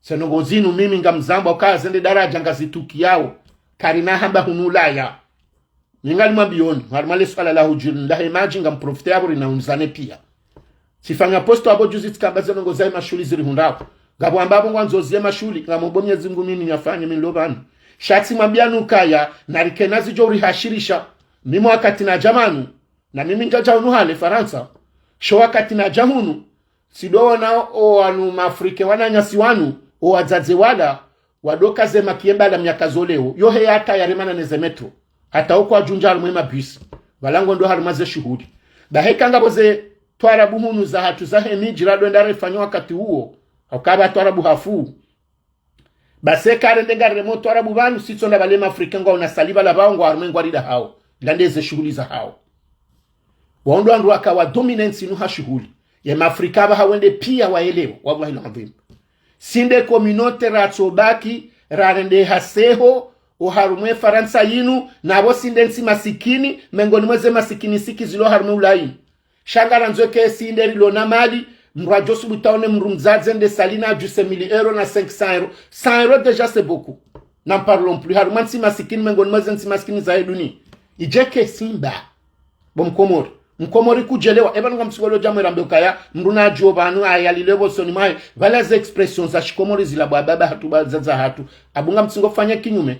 Ze ndrongo zinu mimi ngamzamba ukaya ze nde daradja ngazitukiyao. Karina hamba hunu Ulaya. Mi ngalimwambiyoni, harimwa le swala la hudjiri, la he madji ngamprofite yapvo rinaundzane pia. Tsifanya posto apvo djuzi tsikamba ze ndrongo za he mashuhuli zirihundrao. Ngapvo amba apvo ngwandzo zie mashuhuli, ngamombo Mnyezi Mngu mimi niyafanye mi nilo pvanu. Sha tsimwambiyani ukaya, narikena zidjo urihashirisha. Mimi wakati nadja pvanu, na mimi ndjadja hunu hale Farantsa. Sho wakati nadja hunu, tsidowona o wanu Maafrike wananyasi wanu, o wadzadze wala, wadoka ze makiye mbala miaka zo leo, yo he hata yaremana ne ze métro. Hata oko wadjundja harumwa ye mabisi. Pvala ngo ndo harumwa ze shuhuli. Ba heka ngapvo ze twarabu hunu zahatru zahe midji rado enda refanya wakati uwo. Hauka pva twarabu hafu. Basi eka rende ngariremo twarabu pvanu, sitso nda pvale mafrika ngwaona sali pvala pvao ngwa harumwa ngwa rida hao. Lande ze shuhuli zahao. Wao ndo wandru waka wa dominance inu ha shuhuli. Ye mafrika pvaha wende pia waelewa. Wallahi l'adhwim. Si nde communauté ratsobaki, rarende haseho, oharumwa ye Farantsa yinu, napvo si nde ntsi masikini, mengoni mwa ze masikini siki zilo harumwa Ulaya yinu. Sha ngarandzo eka si nde rilo na mali, mdru adjo subutu aone mdru mdzadze nde sali na adjuse mille euros na cinq cents euros. Cent euros déjà c'est beaucoup. N'en parlons plus. Harumwa ntsi masikini, mengoni mwa ze ntsi masikini zahe dunia. Idje eka si mba. Bo mkomori. Mkomori kudjelewa. Eba nunga msigolo dja mwerambe ukaya, mdru nadjuo pvanu, ayalile pvo usoni mwahe. Pvala ze expressions za shikomori zila bo wababa hatru bo wadzadze hatru. Abu ngamtsingo fanya kinyume.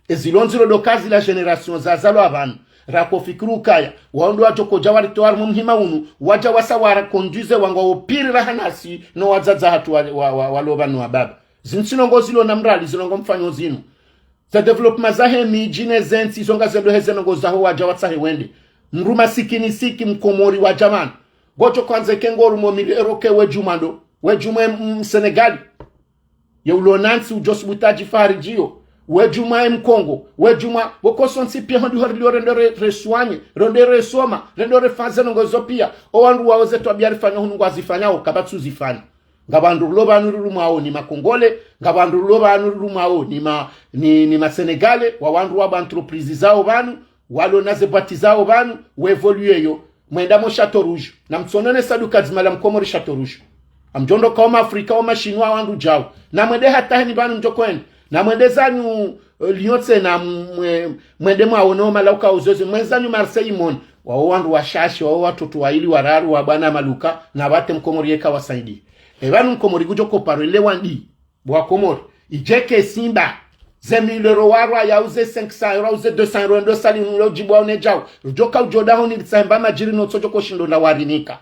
Ezilo ndziro ndo kazi la génération zazalwa pvanu. Rakofikiri ukaya, wao ndo wadjo kodja waritowa harumwa mhima unu, wadja wasa wara conduire wangwa opiri raha nasi, no wadzadze hatru wa, wa, wa, walo pvanu wababa. Zinu tsi ndrongoo zilo na mrali, zinu ndrongoo mfanyo zinu. Za développement zahe midji ne ze ntsi, izo ngazendo he ze ndrongoo zaho wadja watsahe wende. Mdru masikini siki mkomori wadja pvanu. Ngodjo kwandza eka ngo harumwa mille euros eka we djumwa ndo, we djumwa m-, Senegali. Ye ulo na ntsi udjo subutu adjifaharidjiyo. We djumwa ye mkongo, we djumwa, pvoko sontsi pia hondi horilio rendo re, re soigner, rendo re soma, rendo re fanya ze ndrongoo zo pia. O wandru wao ze twabia rifanya hunu ngwazifanyao, kapvatsu zifanya. Ngapvo wandru rilo pvanu rirumwao ni makongole, ngapvo wandru rilo pvanu rirumwao ni ma, ni, ni masenegale, wa wandru wa ba entreprise zao pvanu, walo na ze boîte zao pvanu, we évoluer yo. Mwenda mo Château Rouge. Na mtsonone saduka dzima la mkomori Château Rouge. Amdjo ndo kao mafrika, o mashinwa, wandru djau. Na mwende hata heni pvanu mdjo kwenda. Na mwende zanyu, eh, Lyon tsena mwe, mwende mwaone o mala uka uzoze. Mwende zanyu Marseille mwone. Wao wandru washashi, wao watoto waili wararu wa bwana maluka. Na pvwatsi mkomori yeka wasaidi. E pvanu mkomori kudjo koparo ile wandi. Bo wakomori, idje eka si mba, ze mille euros warwa, yauze cinq cents euros, yauze deux cents euros, ndo sali mlo djibwa une djau. Ridjo ka udjo daho ni ritsahe mba madjiri no tsodjo ko shindo na warinika.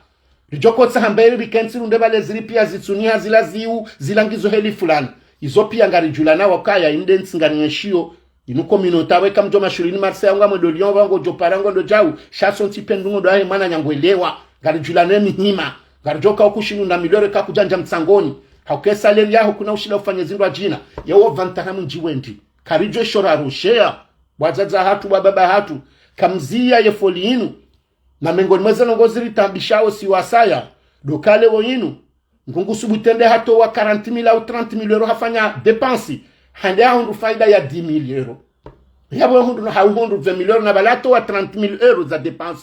Ridjo ko tsaha mba eri rikentsi runde pvale ziri pia zitsuniha zila ziu, zila ngizo heli fulani. Izo pia ngaridjulana wakaya inde ntsi ngari nyeshiyo, inu communauté weka mdjo mashuhuli ni Marseille, ngamwendo Lyon, pvangodjo para ngondo djau, sha sontsi pia ndrongoo ndo ahe mwananya ngwelewa, ngaridjulana ye mihima, ngaridjo ka ukushinda mille euros eka kudjandja mtsangoni, hauka e salaire yaho kuna ushinda ufanye zindru adjina, yewo pvantsa hamu ndji wendi, karidjo shora roshea, bo wadzadze hatru, bo wababa hatru, kamziya ye folie inu, na mengoni mwa ze ndrongoo ziritaabishao si wasaya, ndo kale wo inu, ngu ngusubutu ende hatowa quarante mille au trente mille euros hafanya dépense. Hande hahundru faida ya dix mille euros. Yapvo hahundru, hahundru vingt mille euros na pvala hatowa trente mille euros za dépense.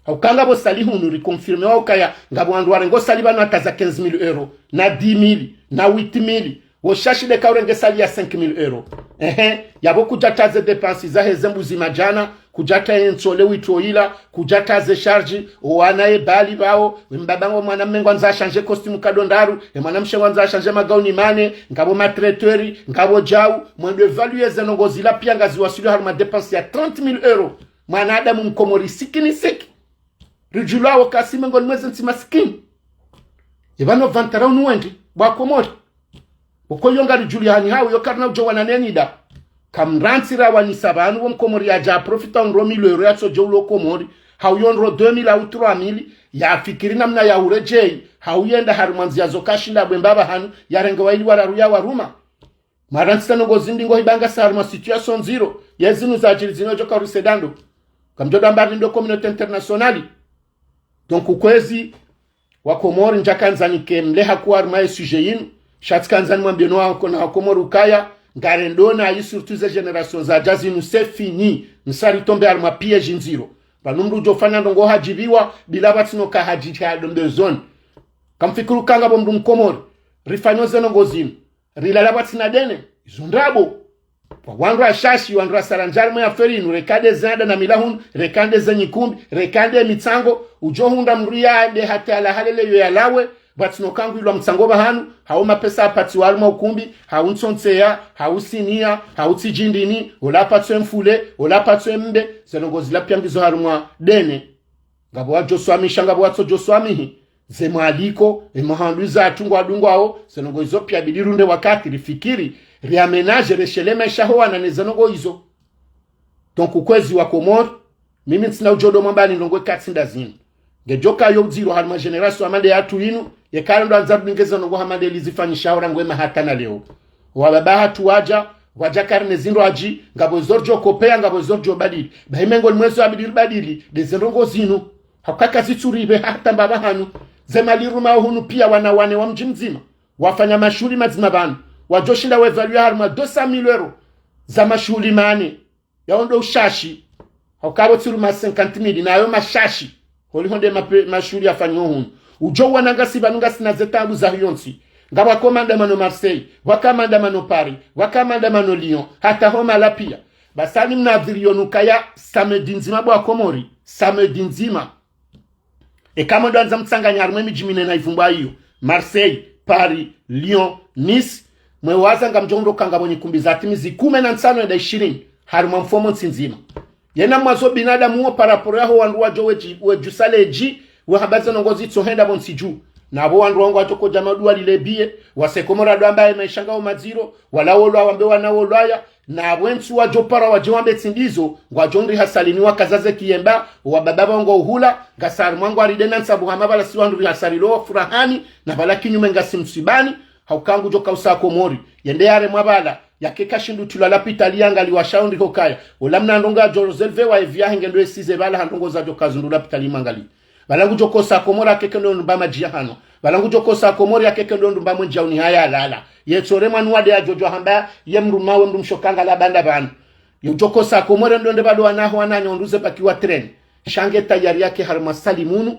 Hauka ngapvo sali hunu riconfirme wa ukaya, ngapvo wandru warengo sali pvanu hata za quinze mille euros, na dix mille, na huit mille. Wo shashi nde ka urenge sali ya cinq mille euros. Ehe, yapvo kudja tsaha ze dépense zahe ze mbuzi madjana, kudja tsaha ye ntsole witro ila, kudja tsaha ze charge, o wana ye bali pvao, we mbaba ngo mwana mme ngwandzo a changer costume nkado ndraru, e mwana mshe ngwandzo a changer magauni mane, ngapvo matraiteur, ngapvo djau, mwendo évaluer ze ndrongoo zila pia ngaziwaswili harumwa dépense ya trente mille euros. Mwanadamu mkomori sikini siki. Ridjulwao ka si mengoni mwa ze ntsi masikini. E pvanu pvantsa ra unu wendi, bo wakomori. Uko yo ngaridjulihani hau yo karina udjo wana neni da. Kamrantsi rawanisa pvanu wo mkomori yadja profita undro mille euros yatsodjo ulo Komori. Hau yo undro deux mille au trois mille, yafikiri namna ya uredjei. Hau yenda harumwa ndziya zo kashinda bwe mbaba hanu, yarenge waili wararu yawaruma. Mwarantsisa ndrongoo zindri ngo hibanga sa harumwa situation ndziro. Ye zinu zadjiri zinu djo ka urise dando. Kamdjo damba ri ndo communauté internationale. Donc ukwezi, wakomori ndjaka ndzani ke mleha kuwa harumwa ye sujet yinu. Sha tsi ka ndzani mwambiye no wako na wakomori ukaya, ngarendo na yi surtout ze génération zadja zinu c'est fini. Msari tombe harumwa piège ndziro. Pvanu mdru udjo fanya ndrongoo hadjibiwa, bila pvatsina ka hadji ka dombe zone. Kamfikiri uka ngapvo mdru mkomori. Rifanyo ze ndrongoo zinu. Rilala pvatsina dene, izo ndrabo. Pvwa wandru washashi, wandru wasala ndjari mwe affaire inu, reka nde ze nda na mila hunu, reka nde ze nyikumbi, reka nde mitsango, udjo hundra mdru yende hata yala halele yo yalawe, pvatsina ka ngwilwa mtsango pvahanu, hau mapesa yapatsiwa harumwa ukumbi, hau ntsontseya, hau sinia, hau tsidjindini, ola patswe mfule, ola patswe mbe, ze ndrongoo zila pia ngizo harumwa dene. Ngapvo wadjo swamisha, ngapvo watsodjo swamihi. Ze mwaliko, e mahandru zatru ngwadungwao, ze ndrongoo izo pia bidi runde wakati, rifikiri, Riamenaje, reshele maesha ho wana ne zendrongoo izo. Donc, ukwezi wa Komori, mimi ntsina udjo ndo mwambani ndrongoo ikao tsi nda zinu. Ngedjoka yo udziro harumwa génération hama nde yahatru inu, yeka ndo andza rudungeza ndrongoo hama nde lizifanyisha hora ngwema hata na leo. Wababa hatru wadja, wadja karne zindru adji, ngapvo zordjo kopea, ngapvo zordjo badili. Bahi mengo limwezo abidi ribadili, nde zendrongoo zinu. Hauka kazitsuribe hata mbapvi hanu. Ze mali ruma hunu pia wana wane wa mdji mdzima. Wafanya mashuhuli madzima pvanu. Wadjo shinda wevaluya harumwa deux cent mille euros za mashuhuli mane. Yawo ndo ushashi. Hauka pvo tsi ruma cinquante mille, nayo mashashi. Holiho nde mape-, mashuhuli yafanywa hunu. Udjo wana ngasi pvanu ngasina ze taabu zahe yontsi. Ngapvwaka maandamano Marseille, pvwaka maandamano Paris, pvwaka maandamano Lyon, hata ho mahala pia. Basi ani mnadhiri yonu kaya samedi ndzima bo wa Komori, samedi ndzima. Eka mwendo andza mtsanganya harumwa emidji mine na ivumbwa iyo, Marseille, Paris, Lyon, Nice, mwe waza ngamdjo ndo ka ngapvo nyikumbi za timizi kume na ntsanu enda ishirini, harumwa mfumontsi ndzima. Yena mwazo binadamu wo par rapport yaho wandru wadjo wedji, wedjusa ledji, wahamba ze ndrongoo zitsohenda pvontsi dju. Na pvo wandru wangu wadjo kodja maduwa lile biye, wase Komori ndo wamba ye maesha ngayo madziro, wala wolwa wambe wana wolwaya, na pvo ntsu wadjo para wadje wambe tsi ndizo, ngwadjo ndri hasarini wakazaze kiyemba, wababa pvangu uhula, ngasi harumwa ngwaride na ntsabu hama pvala si wandru ri hasarilo furahani, na pvala kinyume ngasi mswibani, hauka ngudjo kausa Komori, yende yaremwa pvala, yake kashindru tilwa lapitali yangali washaundri hokaya. Ola mna ndrongoo adjo rozelve wa evi yahe nge ndo esize pvala ha ndrongoo zadjo kazundru lapitali mangali. Pvala ngudjo kosa Komori yakeke ndo ndumba madji ya hanwa. Pvala ngudjo kosa Komori yakeke ndo ndumba mwenji ya uni haya lala. Yetsore mwanu wade yadjo djo hamba ye mdrume we mdrumshe kanga la banda pvanu. Yodjo kosa Komori ndo nde pvalo wanaho wananya unduze pakiwa treni. Sha nge tayari yake harumwa salle munu.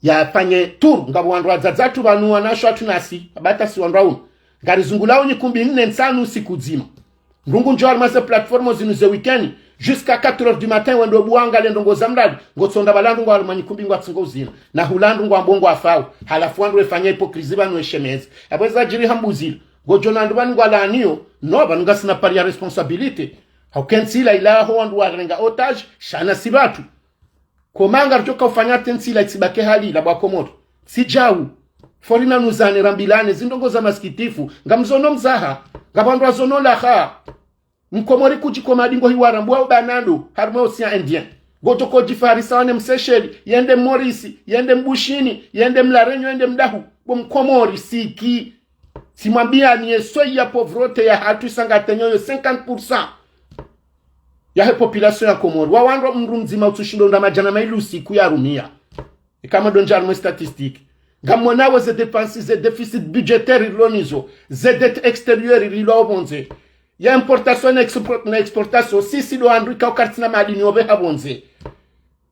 Yafanye tour, ngapvo wandru wadzadze hatru pvanu wanasho hatru nasi, hata si wandru waunu. Ngarizungulao nyikumbi nne ntsanu usiku dzima. Ndrungu ndjo harumwa ze plateforme zinu ze weekend, jusqu'à quatre heures du matin, wendo buwanga le ndrongoo za mradi, ngotsonda pvala ndrungu harumwa nyikumbi ngwatsingo uzina. Na hula ndrungu ambongo afao, halafu wandru wefanya hypocrisie pvanu weshemeze. Apvo zadjiri hambuzila, ngodjo na ndru pvanu ngwalaaniyo, no, pvanu ngasina part ya responsabilité. Hauka entsi ila ila ho wandru warenga otage, sha na si pvatru. Komanga ridjo kaufanya te ntsi ila itsibake hali ila bo wa Komori. Tsi djau. Fo rinanuzane rambilane, zindrongoo za masikitifu. Ngamzono mzaha. Ngapvo wandru wazono laha. Mkomori kudjikoma dingo hiwara mbwa ubanando, harumwa océan Indien. Ngodjo kodjifarisa wane Msesheli, yende Morisi, yende Mbushini, yende Mlarenyo, yende Mdahu. Bo Mkomori siki. Tsimwambiani ye seuil ya pauvreté yahatru isa ngatenyo yo cinquante pour cent yahe population ya Komori. Wawandru mdru mdzima utsushindo nda madjana maili usiku ya rumia. Eka mwendo ndja harumwa statistique. Ngamwonao ze dépenses, ze déficit budgétaire rilo nizo, ze dette extérieure rilo pvondze. Ya importation na export-, na exportation, sisi ndo wandru ikao karitsina madini opveha pvondze.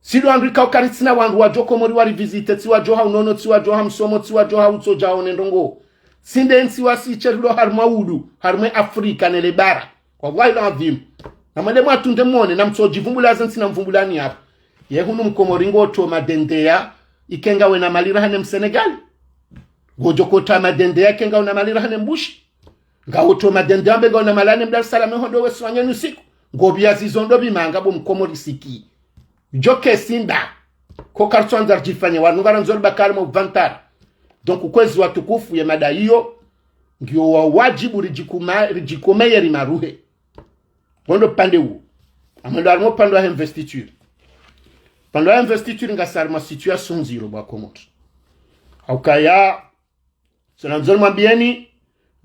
Si ndo wandru ikao karitsina wandru wadjo Komori warivisite, tsi wadjo ha unono, tsi wadjo ha msomo, tsi wadjo ha utsodja one ndrongoo. Si nde ntsi wasi itsherilo harumwa udu, harumwa Afrika ne le bara. Wallahi l'adhwim. Na mwende mwatunde mwone, na mtsodjivumbula ze ntsi namvumbulani hapvo. Ye hunu Mkomori ngotoa madendeya, ike ngawe na mali raha ne Msenegali. Ngodjo kotoa madendeya, ike ngawe na mali raha ne Mbushi. Ngawotoa madendeya mbe ngawe na mali raha ne Mdar es Salaam hondo weswanyeni usiku. Ngopvia zizo ndo pvi manga bo Mkomori siki. Djo ke simba. Ko karitswandza ridjifanye wanu ngarandzo ribaki harumwa uvantara. Donc, kwezi watukufu ye mada iyo, ngiyo wa wadjibu ridjikuma-, ridjikomeye rimaruhe. Wo ndo upande uwo. Amwendo harumwa upande wa investiture. Upande wa investiture ngasi harumwa situation ndziro bo wa Komori. Haukaya, so nandzo nimwambieni,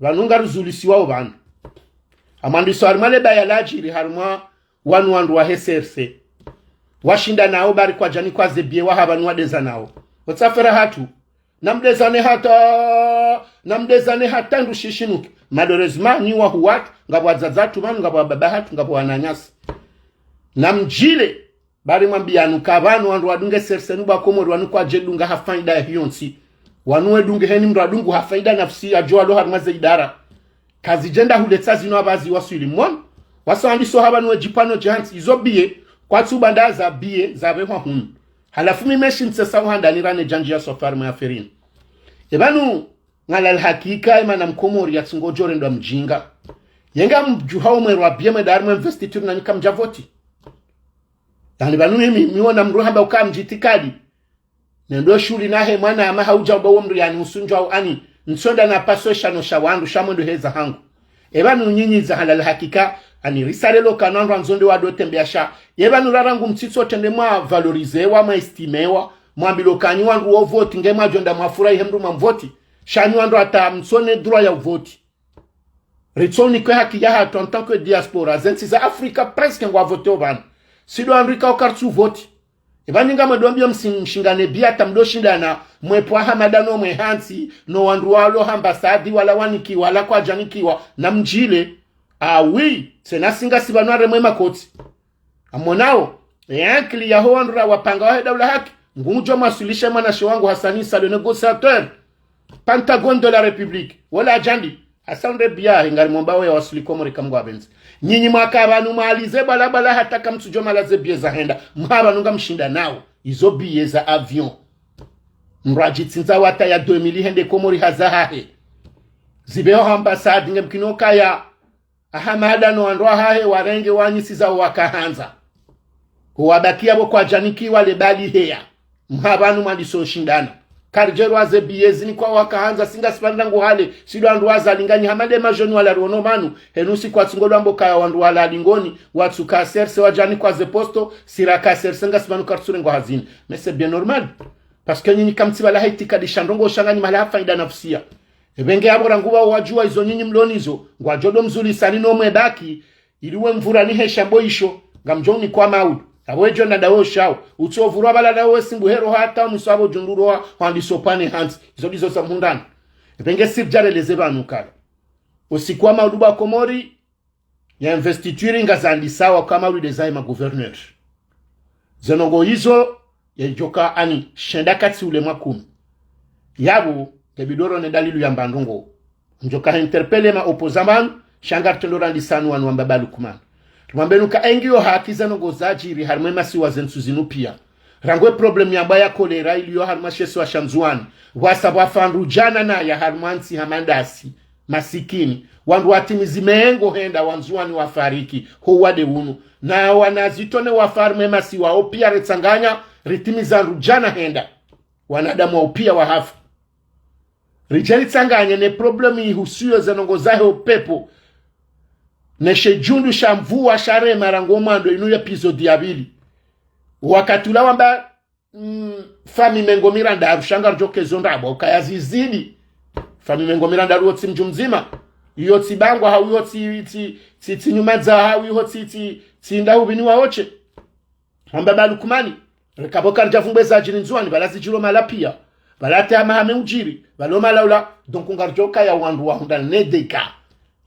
pvanu ngarizulisiwao pvanu. Amwandiso harumwa le baya ladjiri harumwa wanu wandru wahe C R C. Washinda nao bari kwadjani kwa ze biye waha pvanu wadeza nao. Otsi affaire yahatru. Namdezane hata, namdezane hata ndru shishinuke. Malheureusement, nyi wahu watru, ngapvo wadzadze hatru pvanu, ngapvo wababa hatru, ngapvo wananyasi. Namdjile, bari mwambiani uka pvanu wandru wadunge C R C nu bo wa Komori wanu kwadje dunga ha faida yahe yontsi. Wanu wedunge heni mdru adungu ha faida nafsi yadjo walo harumwa ze idara. Kazidjenda huletsa zinu apvazi waswili mwono. Wasa wandiso hapvanu wedjipvano djihantsi izo biye, kwatsu bandaza biye zapvehwa hunu. Halafu mi meshi ntsesa uhandani rane djandji ya safari mwa ya ferini. Epvanu, ngalal hakika emana Mkomori yatsi ngodjo rendwa mdjinga. Yenga mdjuha umwe rwa biye mwende harumwa investiture nanyi kamdja voti. Yaani pvanu mimi, miwona mdru hamba uka mdji itikadi. Nendo shuhuli nahe mwana ama haudja uba uwo mdru yani usundjwa u ani, ntsonda na paso eshano sha wandru sha mwendo heza hangu. Eba nu nyinyi za halal hakika, ani risare lo kano wandru wandzo nde wado tembea sha. Eba nu rarangu mtsitso tende mwa valorizewa, mwa estimewa, mwambilwa kanyi wandru wo voti, nge mwadjo nda mwafurahi he mndru mwamvoti. Sha nyi wandru hata mtsone droit ya uvoti. Ritso nikwe haki yahatru en tant que diaspora. Zentsi za Afrika presque ngwa vote opvanu. Sido wandru ikao karitsu voti. Eba nyi ngamwedo ambiwa msi-, mshingane bia hata mdo shindana, mwepvo Ahamada no mwe hantsi, no wandru walo ha ambassade, wala wanikiwa, wala kwadjanikiwa, na mdjile. Ah oui, tsena si ngasi pvanu harumwa e makoti. Amonao, e ankili yaho wandru rawapanga wahe daula haki, ngudjo mwaswilisha mwanashe wangu Hassani Issa, le négociateur, Pentagone de la République, wola adjandi, Hassan Rebia, hingari mwamba wo ya waswili Komori kamgwa benzi. Nyinyi mwaka pvanu mwalize bala bala hata kamtsudjo mala ze bie za henda. Mha pvanu ngamshindanao. Izo bie za avion. Mndru adjitsindza wata ya deux mille hende Komori haza hahe. Zibeho ha ambassade nge mkino kaya Ahamada no wandru wahahe warenge wanyisiza wakahandza. Wabakia bo kwadjanikiwa le bali heya. Mha pvanu mwandiso shindana. Karidjerwa ze bie zini kwa wakahandza si ngasi pvanu ngu hale, sido wandru waza linganyi hama nde majoni wala riono pvanu, henu si kwatsungo lwambo kaya wandru wala lingoni, watsuka serse wadjanikwa ze posto, si raka serse ngasi pvanu karitsurengwa hazini. Mais c'est bien normal. Parce que nyinyi kamtsi pvala ha itikadi sha ndrongo sha nganyi mahala ha faida nafusia. Ebe nge abo rangu pvao wadjuwa izo nyinyi mlo nizo, ngwadjo do mzulisani no mwe baki, ili we mvura ni hesha mbo isho, ngamdjo unikwa maudu. Abo edjo nda dawo shao, utso vurwa pvala dawo we simbu hero hata mwiso abo djundurwa, hwandiso pvane hantsi, izo ndizo za mhundani. Ebe nge siridjareleze pvanu kala. Usiku wa maudu ba Komori, ya investiture ngazandisao kama uli dezaye ma gouverneur. Ze ndrongo izo, yedjoka ani shenda katsi ule mwa kumi. Yabu, nge bidoro ne dalilu ya mba ndrongo. Ndjoka interpelle ma opposant pvanu, sha ngari tendo randisani wanu wamba ba Lukman. Rimwambe nuka engiyo haki ze ndrongo zadjiri harumwa e masiwa ze ntsu zinu pia. Rangu e problème ya mba ya kolera iliyo harumwa she isiwa sha Ndzuwani. Wasa pvwafa wandru djana na ya harumwa ntsi hama ndasi. Masikini. Wandru watimizi mengo henda wa Ndzuwani wafariki. Ho wade unu. Na wanazitone wafa harumwa e masiwa. Opia retsanganya, ritimiza wandru djana henda. Wanadamu wa opia wahafa. Ridje ritsanganye ne problème ihusuyo ze ndrongo zahe upepvo. Ne she djundu sha mvua sha rema rangu mwando inu ya épisode ya pvili. Wakati ula wamba, mm, fami mengo mirandaru sha ngaridjoka ezo ndrabo, ukaya zizidi. Fami mengo mirandaru wo tsi mdji mdzima. Iyo tsi Bangwa hau iyo tsi, tsi, tsi, tsi Nyumadzaha hau iyo tsi, tsi, tsi Ndahuvini wa oche. Hamba ba Lukmani, reka bo karidja vumbwe zadjiri Ndzuwani, pvala zidjiro mahala pia, pvala te hama hame udjiri, pvalo mahala ula, donc ngaridjoka ya wandru wahundra ne dega.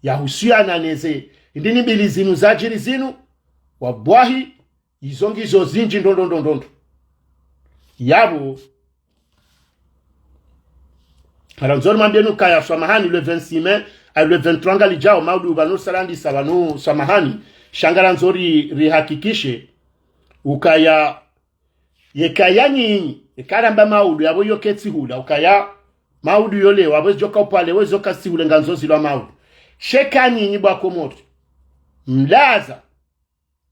Ya husuyana neze, indini mbili zinu zadjiri zinu, wabwahi, izo ngizo zindji ndrongo ndrongo ndrongo. Yabu, ngarandzo rimwambiye nukaya swamahani le vingt-six mai, a le vingt-trois ngalidjao, maudu pvanu sarandisa pvanu swamahani, sha ngarandzo ri, rihakikishe, ukaya, yekaya nyinyi, yeka ramba maudu, yabo yo ketsi hula, ukaya maudu yo leo, abo zidjoka upvale, we zoka tsi hule ngandzo zilwa maudu. Sheka nyinyi bwa Komori. Mlaza,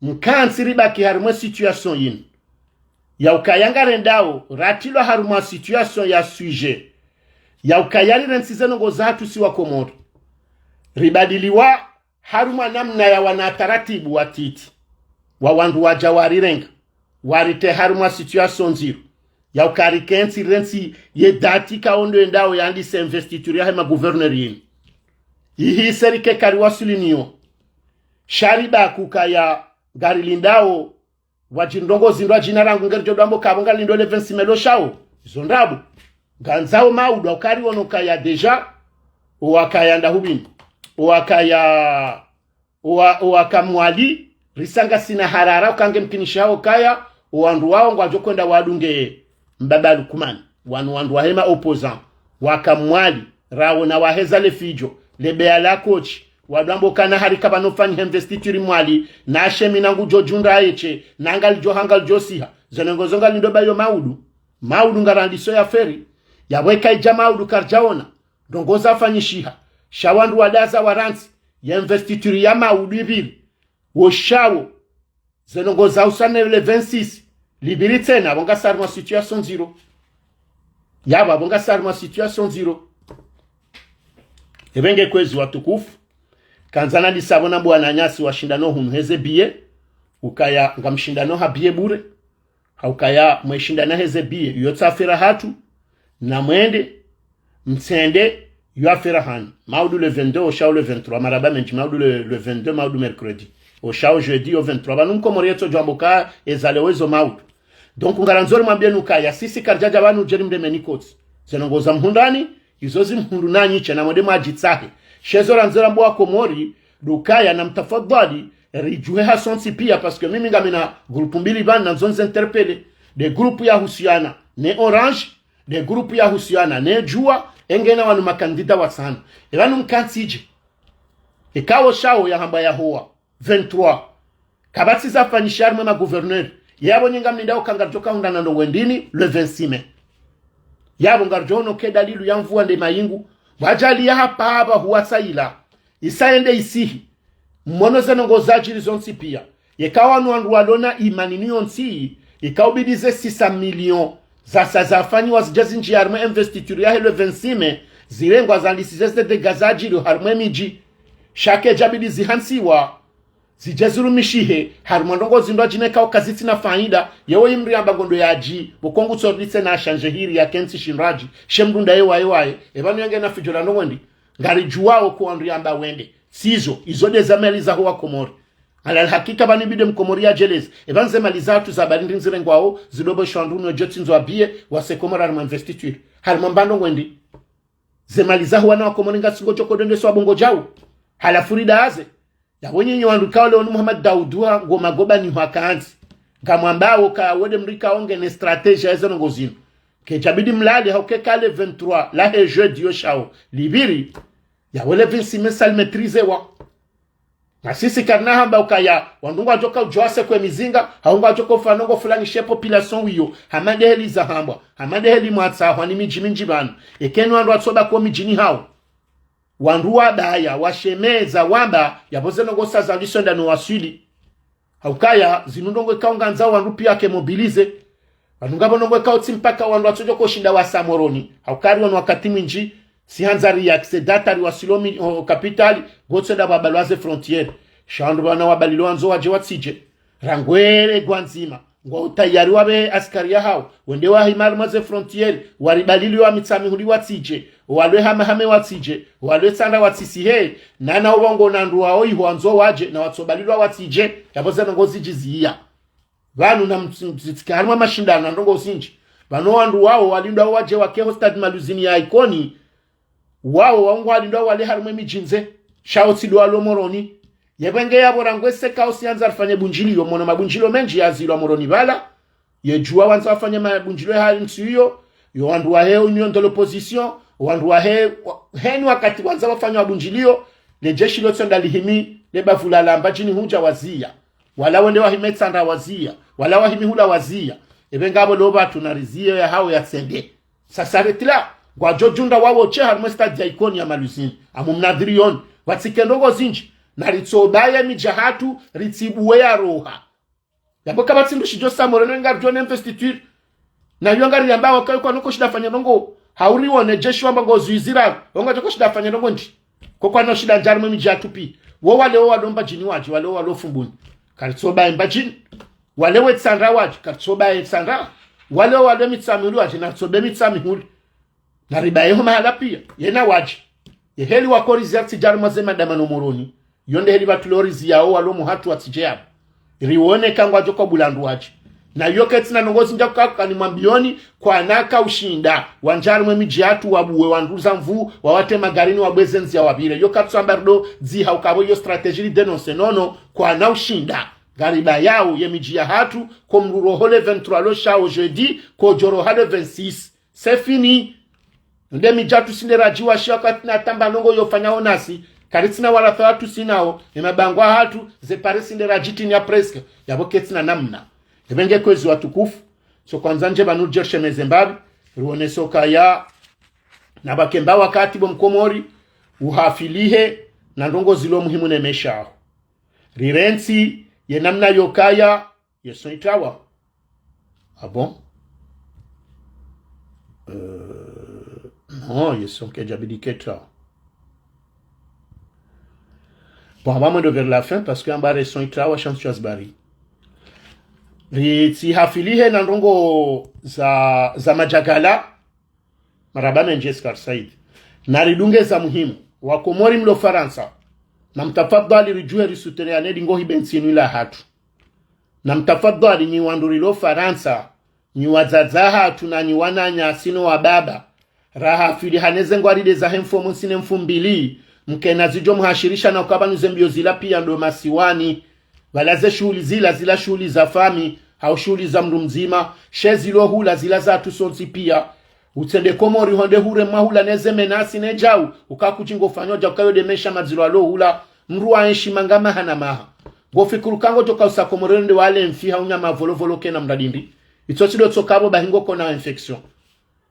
mkantsi ribaki harumwa e situation yinu. Ya ukaya ngarendao, ratilwa harumwa situation ya sujet. Ya ukaya rirentsi ze ndrongo zahatru si wa Komori. Ribadiliwa harumwa namna ya wana taratibu watiti. Wa wandru wadja warirenga. Warite harumwa situation ndziro. Ya ukaya rikentsi rirentsi ye dati kaondo endao yandise investiture yahe ma gouverneur yinu. Ihi serike kariwaswili niyo. Sha ribaki ukaya ngarilindao wadji ndrongo zindru adjina rangu ngeridjo dwambo kabo ngalindao le vingt-six mai lo shao. Izo ndrabo. Ngandzao maudu ukaya riono kaya déjà. Owakaya Ndahuvini. Owakaya, owa, owaka Mwali. Risa ngasina harara uka nge mkinisha ukaya. Owandru wao ngwadjo kwenda wadunge Mbaba Lukmani. Wanu wandru wahe ma opposant. Waka Mwali. Raona waheza le fidjo. Le beya la kochi. Wadwambo kana harika pvano fanyiha investiture Mwali, na shemi na ngudjo djunda eche, na ngalidjo ha ngalidjo siha. Ze ndrongo zo ngalindo ba yo maudu. Maudu ngarandiso ya feri. Yabo eka idja maudu karidjaona. Ndrongo zafanyishiha. Sha wandru wadaza warantsi. Ya investiture ya maudu ipvili. Wo shao. Ze ndrongo za usane le vingt-six. Lipvili tsena, abo ngasi harumwa situation ndziro. Yabo, abo ngasi harumwa situation ndziro. Ebe nge kwezi watukufu. Kandza nalisapvo na bo wananyasi washindano hunu heze biye, ukaya ngamshindano ha biye bure, ha ukaya mweshindana heze biye, iyo tsi affaire yahatru, na mwende, mtsende, iyo affaire yahanyu. Maudu le vingt-deux, oshao le vingt-trois, marahaba mendji, maudu le, le vingt-deux, maudu mercredi. Oshao jeudi, o vingt-trois. Pvanu mkomori yetso djwambo ka ezale wezo maudu. Donc, ngarandzo rimwambieni ukaya, sisi karidjadja pvanu djeri mremeni kotsi. Ze ndrongoo za mhundrani, izo zimhundru nanyi tsena mwende mwadjitsahe. She zo randzo rambe wakomori, ndo ukaya namtafadhali, ridjuhe hasontsi pia, parce que mimi ngamina groupe mbili pvanu nandzo nizi interpeller. Nde groupe yahusiana ne Orange, nde groupe yahusiana ne Juwa, engena wanu makandida watsanu. Epvanu mkantsi dje. Eka oshao yahamba yahowa vingt-trois. Kapvatsi zafanyisha harimwe magouverneur. Yapvo nyi ngamlindao ka ngaridjo kahundrana ndo wendini, le vingt-six mai. Yapvo ngaridjo ono ke dalilu ya mvua nde mayingu. Pvwadjaliya hapvapva huwatsaila. Isa yende isihi. Mwono ze ndrongoo zadjiri zontsi pia. Yeka wanu wandru walona imani ni yontsi, ika ubidi ze six cents millions zasa zafanyiwa zidje zindjiye harimwe investiture yahe le vingt-six mai, zirengwa zandisize ze dégâts zadjiri harimwe midji. Sha kedjabidi zihantsiwa, zidje zirumishihe, harimwa ndrongoo zindru adjine kao kazitsina faida, yewe imri amba ngondo yadji, pvoko ngutsoritse na shanje hiri yakentsi shindradji, she mdru ndaye waye waye, epvanu yangena fidjo la ndrongoo ndi, ngaridjuwao ko wandru yamba wende, tsi izo, izo nde ze mali zaho wakomori. Ala alhakika pvanu ibidi mkomori yadjeleze, epvanu ze mali zahatru za bali ndi nzirengwao, zidobeshwa ndrunu edjo tsindzwa biye, wase Komori harimwa investiture, harimwa mba ndrongoo ndi. Ze mali zaho wana wakomori ngasi ngodjo kodondeswa bongo djau. Halafu ridaze. Yapvo nyinyi wandru kao leo ni Muhammad Daudu ha ngoma goba ni hwakantsi. Ngamwambao ka wende mrika ongene stratégie ya ze ndrongoo zinu. Kedjabidi mlale ha uke ka le vingt-trois, lahe jeudi yoshao, lipviri. Yapvo le vingt-six mai sa limaîtrisewa. Na sisi karina hamba ukaya, wandru ngwadjo ka udjo wasekwe mizinga, hau ngwadjo ka ufanya ndrongoo fulani she population wiyo, hama nde heli zahambwa, hama nde heli mwatsahwa ni midji mindji pvanu. Eka eni wandru watsobaki omidjini hawo. Wandru wabaya, washemeza, wamba, yapvo ze ndrongoo sa zandisonda no waswili. Ha ukaya, zinu ndrongoo ikao ngandza wandru pia wake mobilisés. Pvanu ngapvo ndrongoo ikao tsi mpaka wandru watsodjo koshinda wasa Moroni. Ha ukaya ri wanu wakati mwindji, si handza ri accès data ri waswili omi-, o, o capitale, ngotsoenda pvwabalwa ze frontières. Sha wandru pvanu wabalilwa wandzo wadje watsidje. Rangu ele gwa ndzima. Ngwa utayari wapve askari yahawo, wende wahime harimwa ze frontières, waribalili wa Mitsamihuli watsidje, walwe Hamahame watsidje, walwe Itsandra watsisihe, nana uwo ngwona ndru wawo iho wandzo wadje, na watsobalilwa watsidje, yapvo ze ndrongoo zidjiziya. Pvanu na mtsi-, mtsitsike harimwa mashindano na ndrongoo zindji. Pvanu wandru wawo walindwa wadje wake ho stade Maluzini ya Ikoni, wawo wangwalindwa wale harimwe midji ndze, sha wo tsi ndo walo Moroni. Yepvenge yapvo rangu ese kao si handza rifanye bundjilio, mwono mabundjilio mendji yazilwa Moroni pvala. Ye Juwa wandza wafanye mabundjilio ya hali ntsi iyo, yo wandru wahe Union de l'opposition, wandru wahe, wa-, heni wakati wandza wafanye mabundjilio, le jeshi lotsonda lihimi, le bavu la Mbadjini hudja waziya. Wala wende wahime Itsandra waziya, wala wahime hula waziya. Epvenge apvo leo pvatsu na riziye yahawo yatsende. Ça s'arrête là. Ngwadjo djunda wawo she harimwe stade ya Ikoni ya Maluzini. Amu mnadhiri yoni. Watsike ndrongoo zindji. Na ritsobaye midji yahatru, ritsibuwe ya roha. Yapvo kapvatsi ndru shidjo sa Moroni ngaridjo ne investiture. Na iyo ngari yamba wakayo kwanu koshinda fanya ndrongoo. Hauri wone jeshi wamba ngo zuizira. Wonga djo koshinda fanya ndrongoo ndji. Ko kwanu shinda ndjari mwe midji yahatru pia. Wo wale wo walo Mbadjini wadje, wale wo walo Fumbuni. Karitsobaye Mbadjini. Wale we Itsandra wadje, karitsobaye Itsandra. Wale wo walo Mitsamihuli wadje, na ritsobaye Mitsamihuli. Na ribaye ho mahala pia, yena wadje. Ye heli wakorizi ya tsidjari mwa ze madama no Moroni. Yo nde heli pvatsu lorizi yawo walo muhatru watsidje yapvo. Riwone ka ngwadjo ka bula ndru wadje. Na yo ketsina ndrongoo zindji ka, ka nimwambiyoni, kwana ka ushinda. Wandjari mwe midji yahatru wabuwe wandru za nvu, wawate magarini wabweze ndziya wapvire. Yo katsu amba rido dziha ukapvo yo stratégie ri dénoncer nono, kwana ushinda. Ngaribayao ye midji yahatru, ko mdru roho le vingt-trois lo shao jeudi, ko djo roha le vingt-six. C'est fini. Nde midji yahatru si nde radjiwashiya wakati na tamba ndrongoo yo fanya onasi. Karitsina waratha wahatru sinao, ne mabangwa yahatru, ze pare si nde radjitiniya presque. Yapvo ketsina namna. Epvenge kwezi watukufu. So kwandza ndje pvanu djershemeze mbapvi. Riwonese ukaya. Na pvakemba wakati bo mkomori. Uhafilihe. Na ndrongoo zilo muhimu ne maesha yaho. Rirentsi, ye namna yo kaya, ye son itrawa. Ah bon? Euh, non, ye son kedjabidi ketra. Bon, apvaha mwendo vers la fin, parce que amba reson itrawa chance chazibari. Ritsihafilihe na ndrongo za, za madjagala. Marahaba mendji Eskar Said. Na ridunge za muhimu. Wakomori mlo Farantsa. Na mtafadhali ridjuhe risoutenir ane dingo hibe ntsi inu ila hatru. Na mtafadhali nyi wandru rilo Farantsa, nyi wadzadze hatru na nyi wananyasi no wababa. Rahafiliha ne ze ngwaride zahe mfumo ntsi ne mfumbili, mkena zidjo muhashirisha na ukaba nuze mbio zila pia ndo masiwani. Pvala ze shuhuli zila, zila shuhuli za fami, hau shuhuli za mndru mdzima, she zilo hula zila zatru sontsi pia. Utsende Komori honde hure mwahula ne ze menasi ne djau, uka kutsi ngo fanyo dja ukayo demesha madziro alo hula, mndru wa enshi manga maha na maha. Ngo fikiri uka ngo toka usa Komori nde wale mfi hau nyama volovolo kena mradindi. Itso tsi ndo tsoka apvo bahi ngo kona infection.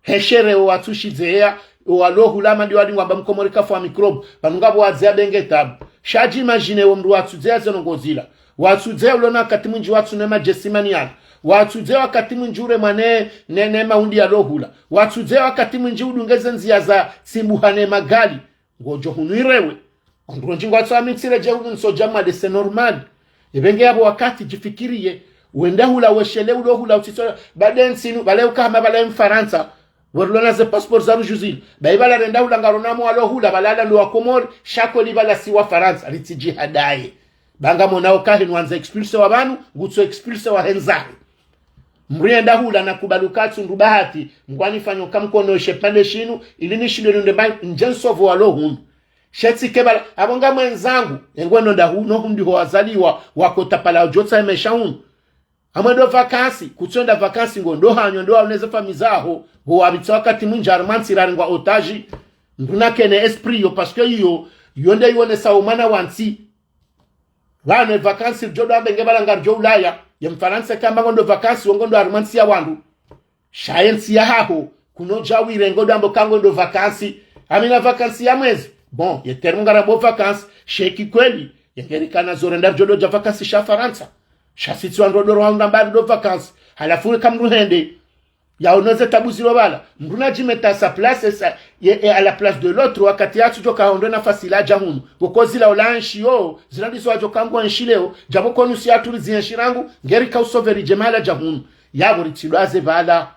Heshere o watsu shidzeya, o walo hula mandi wadi ngwamba Mkomori kafu wa microbe, pvanu ngapvo wadzeya benge tabu. Sha dji imagine o mndru watsudzeya ze ndrongo zila. Watsudzeya ulo na wakati mwindji watsu ne madjesimani yanu. Watsudzeya wakati mwindji ure mwane ne, ne mahundi yalo hula. Watsudzeya wakati mwindji udunge ze ndziya za tsimbuha ne magali. Ngodjo hunu irewe. Ondro ndji ngwatso amitsire dje hunu ntsodja mwade, c'est normal. Ebe nge yapvo wakati djifikiriye. Wenda hula weshele ulo hula utsitso, bade ntsinu, pvale uka hama pvale Mfarantsa. Werilo na ze passeport za rudjuzi. Bayi pvala renda hula ngarona mwa walo hula, pvala la lwa Komori, sha kweli pvala si wa Farantsa, ritsidjihadaye. Ba ngamona uka henu wandza expulse wa pvanu, ngutso expulse wa hendzahe. Mrienda hula na kubali uka tsu ndru bahati, ngwani fanyo kamkono she pande shinu, ili nishinde nunde mba ndje nsovo walo hunu. She tsi ke pvala, apvo nga mwenzangu, engwe no nda hunu, hundi ho wazaliwa, wakota pvala udjotsa emesha hunu. Amwe ndo vacances, kutsu enda vacances ngo ndo hanyo ndo waoneze fami zaho, ngo wapvitsa wakati mwindji harumwa ntsi rarengwa otage. Mndru na kene esprit yo, parce que iyo, yo nde yonesa omwana wa ntsi. Pvanu e vacances ridjo ndo ambe nge pvala ngaridjo Ulaya, ye Mfarantsa kamba ngo ndo vacances, wo ngo ndo harumwa ntsi ya wandru. Sha ye ntsi ya haho, kuno dja wire ngo ndo ambo ka ngo ndo vacances. Amina vacances ya mwezi. Bon, ye terme ngarambao vacances, she ki kweli, ye ngerikana zo renda ridjo ndo dja vacances sha Farantsa. Sha si tsi wandru ndo rwahundra mbali ndo vacances. Halafu eka mndru hende, yaono ze tabu zilo pvala. Mndru na djimeta sa place, sa, ye, e, à la place de l'autre, wakati yatsudjo ka hondro nafasi ila dja hunu. Pvoko zila ola enshi yo, zila ndizo wadjo ka ngwa enshi leo, djapvo konu si aturi zi enshi rangu, ngerika usoveri dje mahala dja hunu. Yapvo ritsidwaze pvala.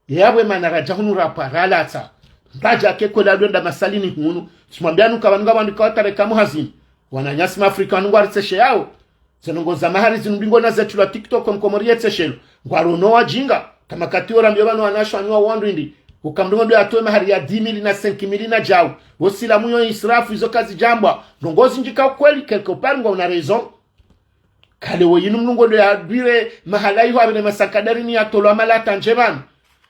Yapvo emana radja hunu rapva ralatsa. Mbaja ke kwela lwenda masalini hunu. Tsimwambia nuka pvanu nga pvandika watareka muhazini. Wananyasi ma Afrika wanu ngwaritsesheyao. Ze ndrongo za mahari zinu mbingo na ze tshilwa TikTok Mkomori yetseshelo. Ngwarono wadjinga. Kama kati ora mbio pvanu wanasho wanu wa wandru indi. Uka mndru ngo ndo yatowe mahari ya dix mille na cinq mille na djau. Wo silamu yo israfu izo kazidjambwa. Ndrongo zindji ka ukweli quelque part ngwa una raison. Kale wo yinu mndru ngo ndo yadwire mahala iho apvene masakadarini yatolwa malata ndje pvanu.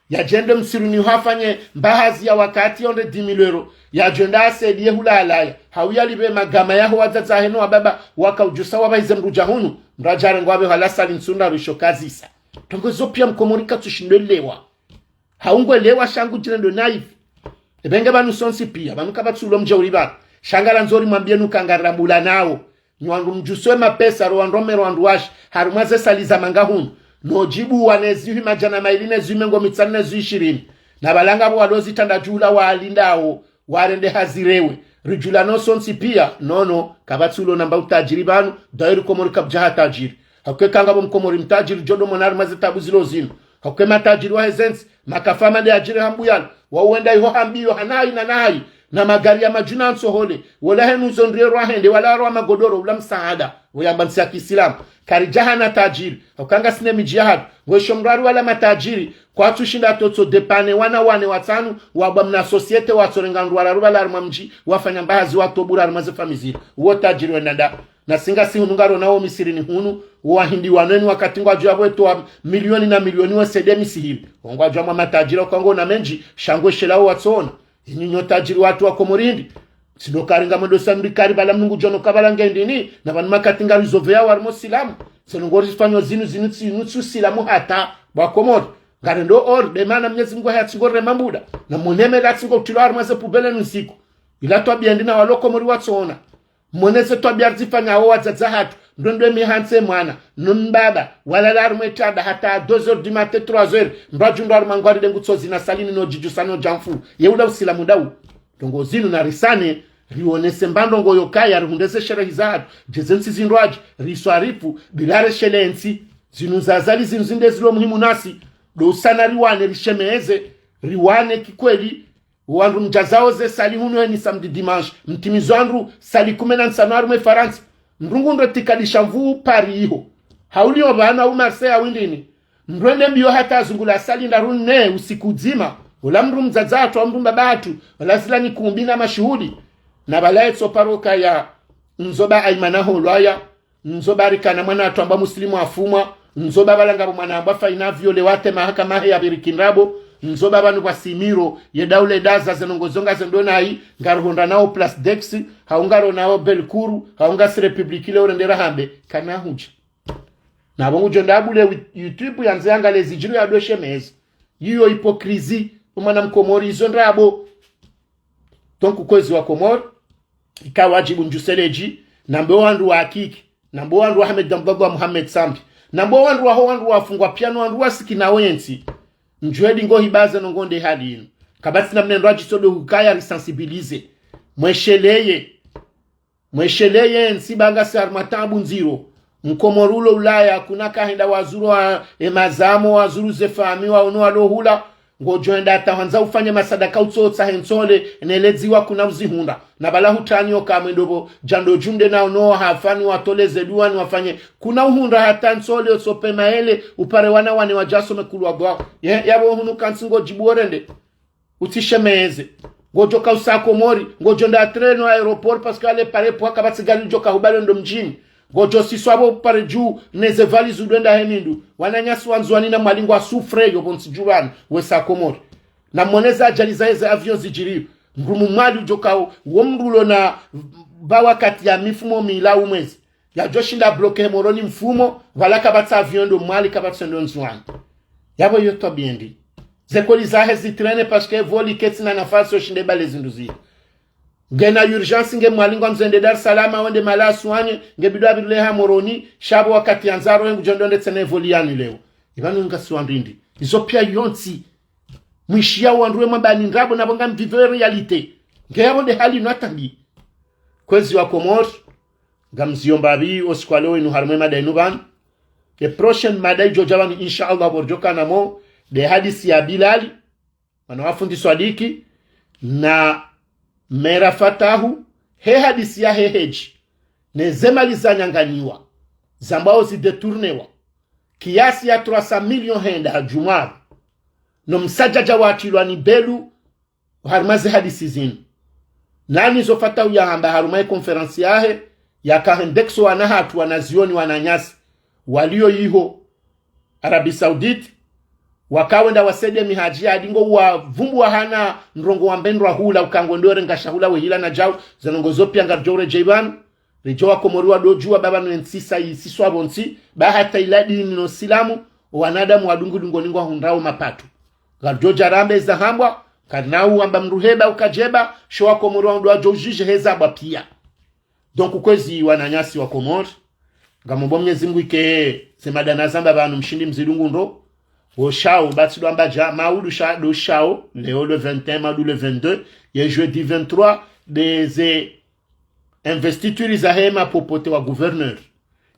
Yadjende msiruni hafanye mbahazi ya wakati yonde dix mille euros. Yadjenda asedi ye hula alaya. Hau yalipve magama yaho wadzadze heno wababa waka udjusa wapvahize mndru dja hunu. Mndru adjarengwa apve hala sali ntsunda risho kazisa. Ndrongo zo pia Mkomori katsushindo elewa. Hau ngwelewa sha ngu djirendo naïf. Ebe nge pvanu sontsi pia, pvanu kapvatsulo mdje uli pvanu. Sha ngarandzo rimwambie nuka ngarambula nao. Nyi wandru mdjuswe mapesa, ro wandru waume, ro wandru washe, harumwa ze sali za manga hunu. No djibu wa ne zihwi madjana mayili ne zihwi mengo mitsanu ne zihwi ishirini. Na pvala ngapvo walo zitanda djula walindao, warende hazi rewe. Ridjula no sontsi pia, nono, kapvatsulo namba utajiri pvanu, dairi Komori kapvadjaha tajiri. Hauka eka ngapvo Mkomori mtajiri, djo ndo mona harumwa ze tabu zilo zinu. Hauka matajiri wahe ze ntsi, makafa mande ajiri hambu yanu. Wawenda iho hambiyo hanayi na nayi. Na magari ya madjuna ntsohole. Wola henu zo ndrie rwahende, wala rwa magodoro, ula msaada. Woyamba ntsi ya kiislamu. Karidjahana tajiri. Hauka ngasina emidji yahatru. Ngwesho mrari wala matajiri. Kwatsushinda totso depane wana wane watsanu. Wabwa mna société watsorenga ndru wararu pvala harumwa mdji. Wafanya mbahazi watobura harumwa ze fami zila. Uwo tajiri wenda nda. Na si ngasi hunu ngarona wo Misirini hunu, wo Wahindi wanu eni wakati ngwadjo yapvo etowa milioni na milioni wasaidia Misihiri. Wo ngwadjo mwa matajiri uka ngwona mendji, sha ngweshelao watsoona. Inyi nyo tajiri watru wa Komori ndi. Tsi ndo kari ngamwendo sa mbi kari pvala Mngu djono ka pvala ngendini, na pvanu makati ngarizopveyao harumwa silamu. Tsi ndo ngorifanyo zinu zinu tsi, inu tsi usilamu hata, pvwa Komori. Ngarendo or, de mana Mnyezi Mngu haya tsi ngorema mbuda. Na mweneme la tsi ngo utrilwa harumwa ze pubele nusiku. Ila twabia ndi na walo Komori watsoona. Mwone ze twabia rizifanya wo wadzadze hatru, ndo ndo mi hantsi mwana, no mbaba, walala harumwa etanda hata deux heures du matin, trois heures, mndru adjundru harumwa ngwari de ngutsozi na salini no djidjusa no djamfu, ye ula usilamu ndau. Ndrongo zinu na risane, Rionese mbandrongo yokaya, rihundre ze sherehi zahatru, dje ze ntsi zindrwadji, riswarifu, bila reshele ntsi. Zinu za Azali zinu zinde zilo muhimu nasi, ndo usana riwane, rishemeze, riwane kikweli. Wandru mdjazao ze sali hunu eni samedi dimanche, mtimizo wandru sali kume na ntsanu harumwa Farantsa. Mdru ngu ndo tikadisha mvuu Paris iho. Hauliyo pvanu au Marseille au indrini. Mdru ende mbiyo hata azungula sali ndraru nne usiku udzima. Ola mdru mdzadze hatru, au mdru mbaba hatru, ola zila ni kumbi na mashuhuli. Na pvala etso paro kaya, ndzo ba Aimana holwaya, ndzo ba rikana mwana hatru amba Muslimu afumwa, ndzo ba pvala ngapvo mwana amba Faina viole wate mahakama he ya pviri kindrabo, ndzo ba pvanu pvwa simiro, ye daula edaza ze ndrongo zo ngaze ndo nayi, ngaruhondra nao Place d'Aix, hau ngaro nao Bellecour, hau ngasi République leo rende rahambe, kana hudja. Na pvo ngudjo nda bule wi-, YouTube yandze yangale zidjiri ya doshe mezi. Yiyo hypocrisie, omwana mkomori izo ndrabo. Donc kwezi wa Komori, ika wadjibu ndjuseledji, nambe wandru wa Akiki, nambe wandru wa Ahmed Abdallah Mohamed Sambi, nambe wandru waho wandru wafungwa piya no wandru wasikina wentsi. Ndjwedi ngo hibaze no ngonde hali inu. Kapvatsi namna ndrwadji tsodo hukaya risensibilize. Mwesheleye. Mwesheleye ntsi ba ngasi harumwa taabu ndziro. Mkomori ulo Ulaya, kuna kahenda wazuru wa, e mazamo, wazuru ze fami, waono walo hula. Ngodjo henda hata hwandza ufanye masadaka utsotsahe ntsole, neledziwa kuna uzihundra. Na pvala hutani oka mwendo pvo, djando djunde na ono hafa ni watole ze duwa ni wafanye. Kuna uhundra hata ntsole, otsope maele, upare wana wane wadjasome kulwa bwa. Ye, yapvo hunu kantsi ngodjibu orende. Utsishemeze. Ngodjo kausa Komori, ngodjo nda treno aéroport, parce que ale pare pvwa kapvatsi gari djo kahubalo ndo mdjini. Ngodjo siswa pvo pare dju, neze valizi udwenda he mindu. Wananyasi wa Ndzuwani na Mwali ngwa souffre yo pvo ntsi dju pvanu, wesa Komori. Na mwoneza ajali za eze avion zidjiriyo. Mdru mu Mwali udjo kao, wo mdru ulo na ba wakati ya mifumo mila umwezi. Yadjo shinda bloqué Moroni mfumo, pvala kapvatsi avion ndo Mwali kapvatsi ndo Ndzuwani. Yapvo yo twabiendi. Ze colis zahe zitrene parce que vol iketsi na nafasi yo shinde bale zindru zile. Ngena urgence nge Mwali ngwandzo ende Dar es Salaam, wende mahala aswanye, nge bidi apvirule ha Moroni, sha pvo wakati yandzaro ye ngudjo ndo ndetse ne vol yani leo. Ipvanu ngasi wandrindri. Izo piya yontsi. Mwishiya wandru we mwambani ndrabo na pvo ngam vivre réalité. Nge yapvo nde hali inu atambi. Kwezi wa Komori, ngamziyo mbapvi, osiku wa leo inu harumwa e mada inu pvanu. E prochaine mada idjo dja pvanu, insha Allah, pvo ridjo kana mo, nde hadisi ya Bilali, mwana wa fundi Swadiki, na Mera Fatahu, he hadisi yahe hedji, ne ze mali zanyanganyiwa, zambwao zidétournewa, kiasi ya trois cents millions henda ha djumwa, no msadjadja watrilwa ni Belu, harumwa ze hadisi zinu. Nani zo Fatahu yahamba harumwa e conférence yahe, yaka hendekso wana hatru wanazioni wananyasi, waliyo iho Arabie Saoudite, waka wenda wasede mihadji yadi ngo wavumbuwa hana ndrongo wambe ndrwa hula, uka ngwendo renga shahula we hila na djau, ze ndrongo zo piya ngaridjo uredjeyi pvanu, ridjo wa Komori wado djuwa ba pvanu entsi sa isiswa pvontsi, ba hata ila dini no silamu, owanadamu wadungu dungo ni ngwahundrao mapato. Ngaridjo dja rambe za hambwa, karina uwamba mdru heba ukadjeba, sho wa Komori wandru wadjo udjudje heza bwa piya. Donc kwezi wananyasi wa Komori, ngamombo Mwenyezi Mungu ike ze mada nazamba pvanu mshindi mzidungu ndro, wo shao, batsi dwamba dja, maudu sha, do shao, leo le vingt et un, maudu le vingt-deux, ye jeudi vingt-trois, nde ze investiture zahe ma popote wa gouverneur.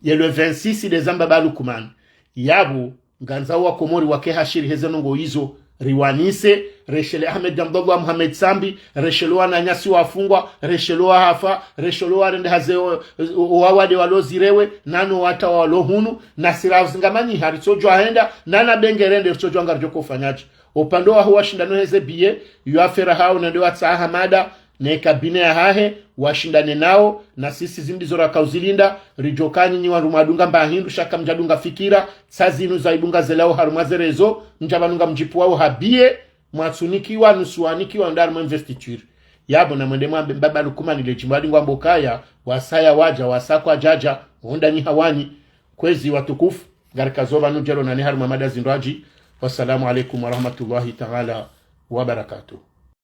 Ye le vingt-six nde zamba ba Lukumani. Yapvo, ngandzao wa Komori wake hashiri heze ndrongo izo, riwanise, reshele Ahmed Abdallah Mohamed Sambi, reshele wananyasi wafungwa, reshele wahafa, reshele warende haze o, o, o wawade walo zirewe, nano wata walo hunu, na sira zingamanyi haritsodjwa henda, nana benge rende ritsodjwa ngaridjo kofanyadje. Opvande waho washindano heze biye, yo afera hao nende watsaha mada, ne kabine yahahe, washindane nao, na sisi zimbi zo rakauzilinda, ridjo kanyinyi wandru mwadunga mba hindru, sha kamdjadunga fikira, sa zinu zaidunga zelao harumwa ze réseaux, mdja pvanu ngamdjipvuwao ha biye, mwatsunikiwa, nusu wanikiwa, ndo harumwa investiture. Yapvo na mwende mwambe mbaba Lukumani le djimbo adi ngwambo kaya, wasaya wadja, wasa kwadjadja, onda nyi hawanyi. Kwezi watukufu, ngarikazo pvanu djelo nani harumwa mada zindrwadji. Wassalamu alaikum warahmatullahi taala wabarakatuh.